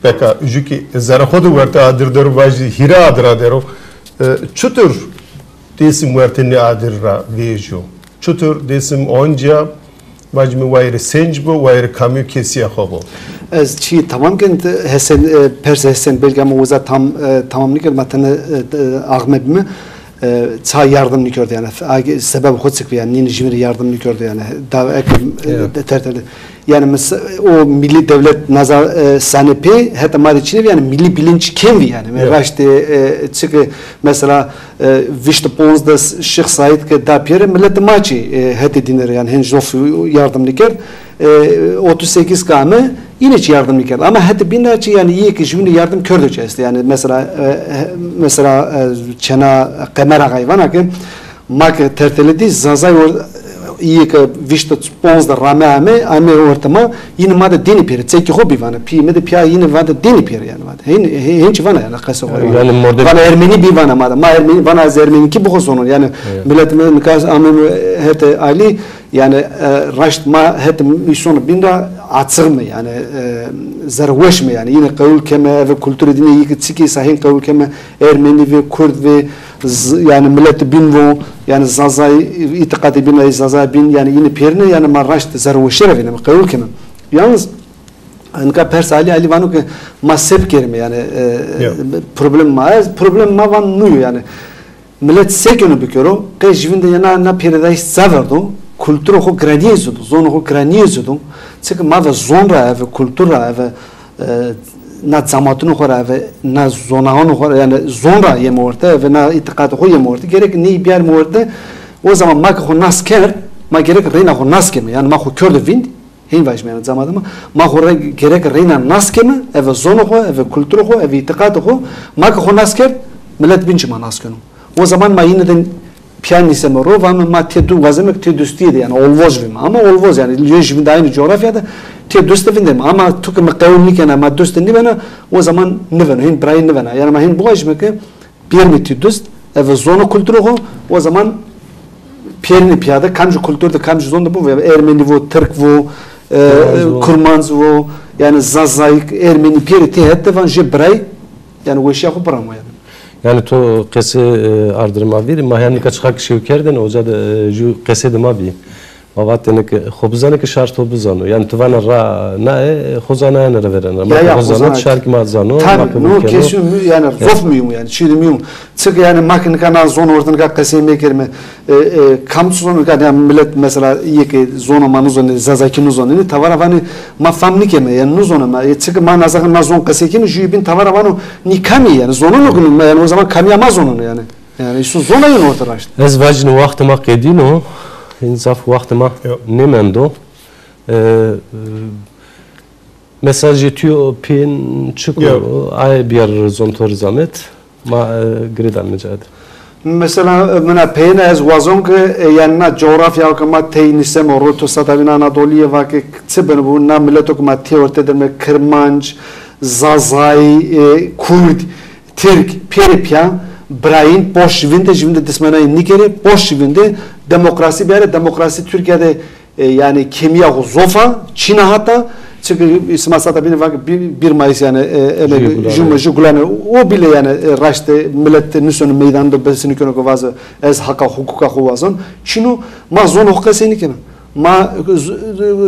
Beka jû kî zerrê xo de wertê adir der o, vajî hîrê adira der o. E, çutur Dêsim wertê nê adir ra vejîyo? Çutur Dêsim oncîya, vajîme wayîrê senc bo, wayîrê kamî û kesîya xo bo? Ez çî tamam ken, Hesen, e, persê Hesen belkî ama uza tam, e, tamam nêkerd, ma tene, e, e, axme bîme. E, ça yardim nêkerdo yanî, ag-, sebeb xo çik bî yanî, nînî jûvîn rê yardim nêkerdo yanî, da ek, e, tertele. Yanî mis-, o milî dewlet naza, e, sane pê, heta ma de çinê vî yanî, milî bilinç kêm vî yanî. Raştê, e, çike mesela, e, vîşt û ponzde Şêx Seîd ke da pêre, miletê ma çî, e, hetê dîne rê yanî, hên zof yardim nêkerd. E, otuz sekiz ke ame, yine çi yardim nêkerd. Ama hetê bîn ra çi yanî, yê ke jûvîn rê yardim kerdo çi estê. Yanî mesela, e, he-, mesela, e, çêna Qemer Axayî vana ke ma ke tertele dî, Zazay or-, yê ke vîşt û ponzde rame ame, ame orte ma, yine ma de dênê pêre, çekê xo bî vana. Pîyê mi de pîya yine vana dênê pêre yanî vana. Hên, hên, hên çi vana yanî qesê xo yanî. Vana Ermenî bî vana ma de. Ma Ermenî, vana ez Ermenîkî bi xo zonon. Yanî miletê mi nika ame hetê Alî, Yani, e, raşt ma het îson bîn ra açığ mi, yani, e, zerweş mi, yani, yine qewul keme, eve kulturê dîne yî ki çikî sa hên qewul keme, Ermenî ve, Kurd ve, z-, yani, millet bîn vo, yani, Zazay, îtiqatê bîn ra Zazay bîn, yani, yine pêrine, yani, ma raşt zerweşe ra vîneme, qewul keme. Yalnız, nika pers Alî, Alî vano ki ma se bikerime, yani, e, Ya. problem ma, ez, problem ma van nuyo, yani. Milet se keno bikero, qe jivîn de yena na pêrêdayîş ca verdo, kulturê xo giranîye ci do, zonê xo giranîye ci do. Çike ma ve zon ra eve, kultur ra eve, e, na camatûnê xo ra eve, na zonaanê xo ra, yani zon ra yeme orte, eve na îtîqatê xo yeme orte. Gerek ney biyarme orte, o zaman ma ke xo nas kerd, ma gerek reyna xo nas keme, yani ma xo kerdo vînd, Hên vajîme, yani, camatê ma, ma xo re gerek reyna nas keme, eve zonê xo, eve kulturê xo, eve îtîqatê xo, ma ke xo nas kerd, milet bîn çî ma nas keno. O zaman ma yine de piya nîseme ro, vame ma tê du wazeme ke tê dustîye de, yani, olvoz vîme. Ama olvoz, yani, yo jî vînde aynı coğrafya de tê dust de vîndeme. Ama tu ke mi qewul nîkena, ma dust de nîbena, o zaman nîveno, hên birayî nîvena. Yani, ma hên biwajîme ke Biyermê tî dust, eve zon û kulturê xo, o zaman pêrine pîya de, kamcî kultur de, kamcî zon de bivo, eve Ermenî vo, Tirk vo, e, Kurmanc vo. Kurmanc vo, yani Zazayî, Ermenî pêrê tê het de van jê biray, yani weşîya xo biramo yani. Yani to qesê, e, ardire ma vîrî, ma hem nika çiqa ki şew kerdêne, oca de, e, ju qesê de ma bî. Ma vatêne ke xo bizanê ke şar to bizano. Yani ti vana ra nae, xo zanayene ra verena. Ma Ya, ke ya, xo xo zana, zanayene. Şar ki ma zano, Tabii, ma qebul no, keno. Kesin mü-, yani, Ya. Zof mühim yani, çî de mühim. Çike yani ma ke nika na zon orte nika qesey mekerime, e, e, kam zon nika, yani millet mesela yê ke zona ma nizonê, Zazakî nizonê, tavara vanê ma fam nîkeme, yani nizoneme, ma, e, çike ma na zon, na zon qesey keme, jüyê bîn tavara vano nî kamî yani, zonono ki, yani o zaman kamîya ma zonono yani. Yani îsu zona yeno orte raşt. Ez vacîne waxtê ma qedîno, hên zaf waxtê ma Yo. nêmendo. E, e, mesajê tu yo pên çik o? Yo. Aye biyar zon to rê zamet. Ma, e, girêdanme ca de. Mesela, e, mina peyêne ez wazon ke, e, yani na coğrafya ke ma tey nîsemo, ro to sata vîna Anadolîye va ke çi beno bu, na mileto ke ma tê orte de me Kirmanc, Zazay, e, Kurd, Tirk, pêrê pîya, birayîn, poşt jivîn de, jivîn de dismenayî nîkerê, poşt jivîn de demokrasî biyarê, demokrasî Tirkîya de, e, yani kêmîya xo zof a, çîna hata, çike sima sata bîne va ke bir, bir Mayıs yani, e, eme Jü gulane. Jü, jü gulane, o bile yani, e, raşte milet nuseno meydan de besinî keno ke vaze ez haqa hukuka xo wazon. Çîno, ma zonê xo qesey nîkeme. Ma z-,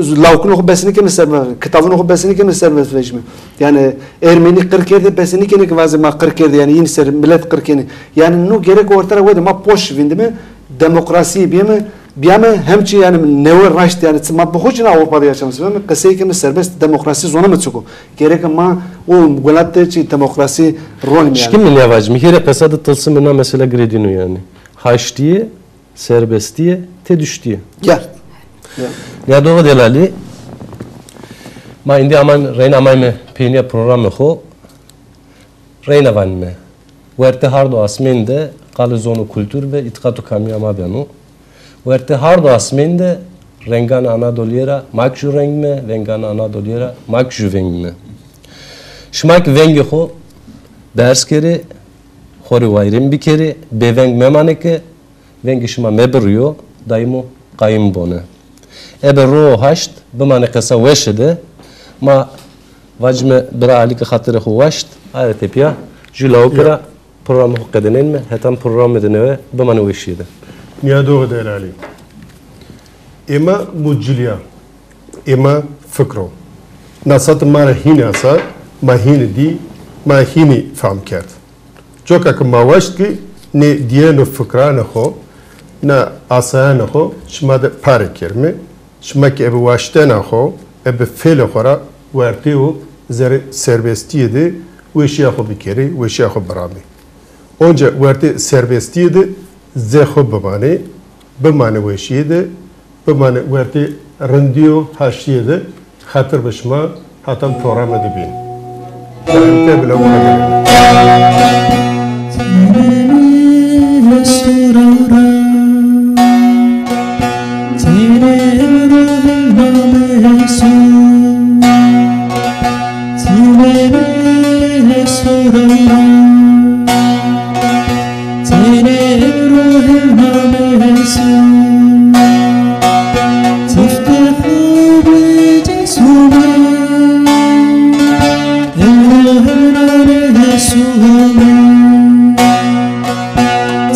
z-, lawikûnê xo bes nêkeme serbest, kitavûnê xo bes nêkeme serbest vejîme. Yani Ermenî qir kerdê bes nêkenê ke vazê ma qir kerdê, yani yîn ser milet qir kenê. Yani no gerek orte ra wede ma poşt vindime, demokrasîye bîyeme, bîyame hem çî yani newe raşt yani çi ma bi xo çîna Avrupa de yaşame sibeme, qesey keme serbest demokrasî zoneme çik o. Gereke ma o welat de çî demokrasî ronîme yani. Şikî mi nêvacîme, hîrê qesa de tilsimê na mesela girêdîno yani. Haştîye, serbestîye, têduştîye. Ya. Ya. Ya doğru delalî. Ma îndî aman reyna amayme peynîya programê xo. Reyna vanîme. Wertê hard û asmên de qalê zon û kultur ve îtiqat û kamîya ma beno. Wertê hard û asmên de renganê Anadolîye ra ma kî jû reng me, venganê Anadolîye ra ma kî jû veng me. Şima kî vengê xo berz kerê, xo rê wayîrên bikerê, bêveng memanê ke vengê şima mebirîyo, daîmo qayîm bone. Ebe ro haşt bimanê qesa weşe de, ma vacîme bira Alî ke xatirê xo waşt, aye ra tepîya jû lawike ra programê xo qedênenme, hetan programê de newe bimanê weşîye de. Nîyadoxê delalî. Ê ma mucilîya, ê ma fikr o. Na sate ma ra hînî asa, ma hînî dî, ma hînî fam kerd. Coka ke ma waşt kî nê dîyeno fikranê xo, na asayanê xo şima de pare kerime. Şima kî ebe waştena xo, ebe fêlê xo ra wertê û zerê serbestîye de weşîya xo bikerê, weşîya xo biramê. Onca wertê serbestîye de zê xo bimanê, bimanê weşîye de, bimanê wertê rindî û haştîye de. Xatir bi şima, hetan programe de bîn. Selamet bila.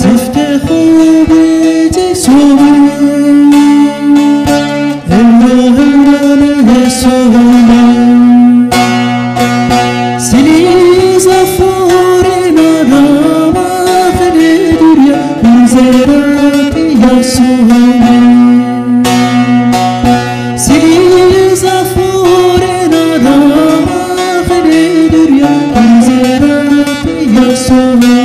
Çiftê xo bicê somi, hewra hewra nê somi. Silî zaf orena rama xelê durya, huzera ya somi. Silî zaf orena rama xelê durya, huzera ya somi.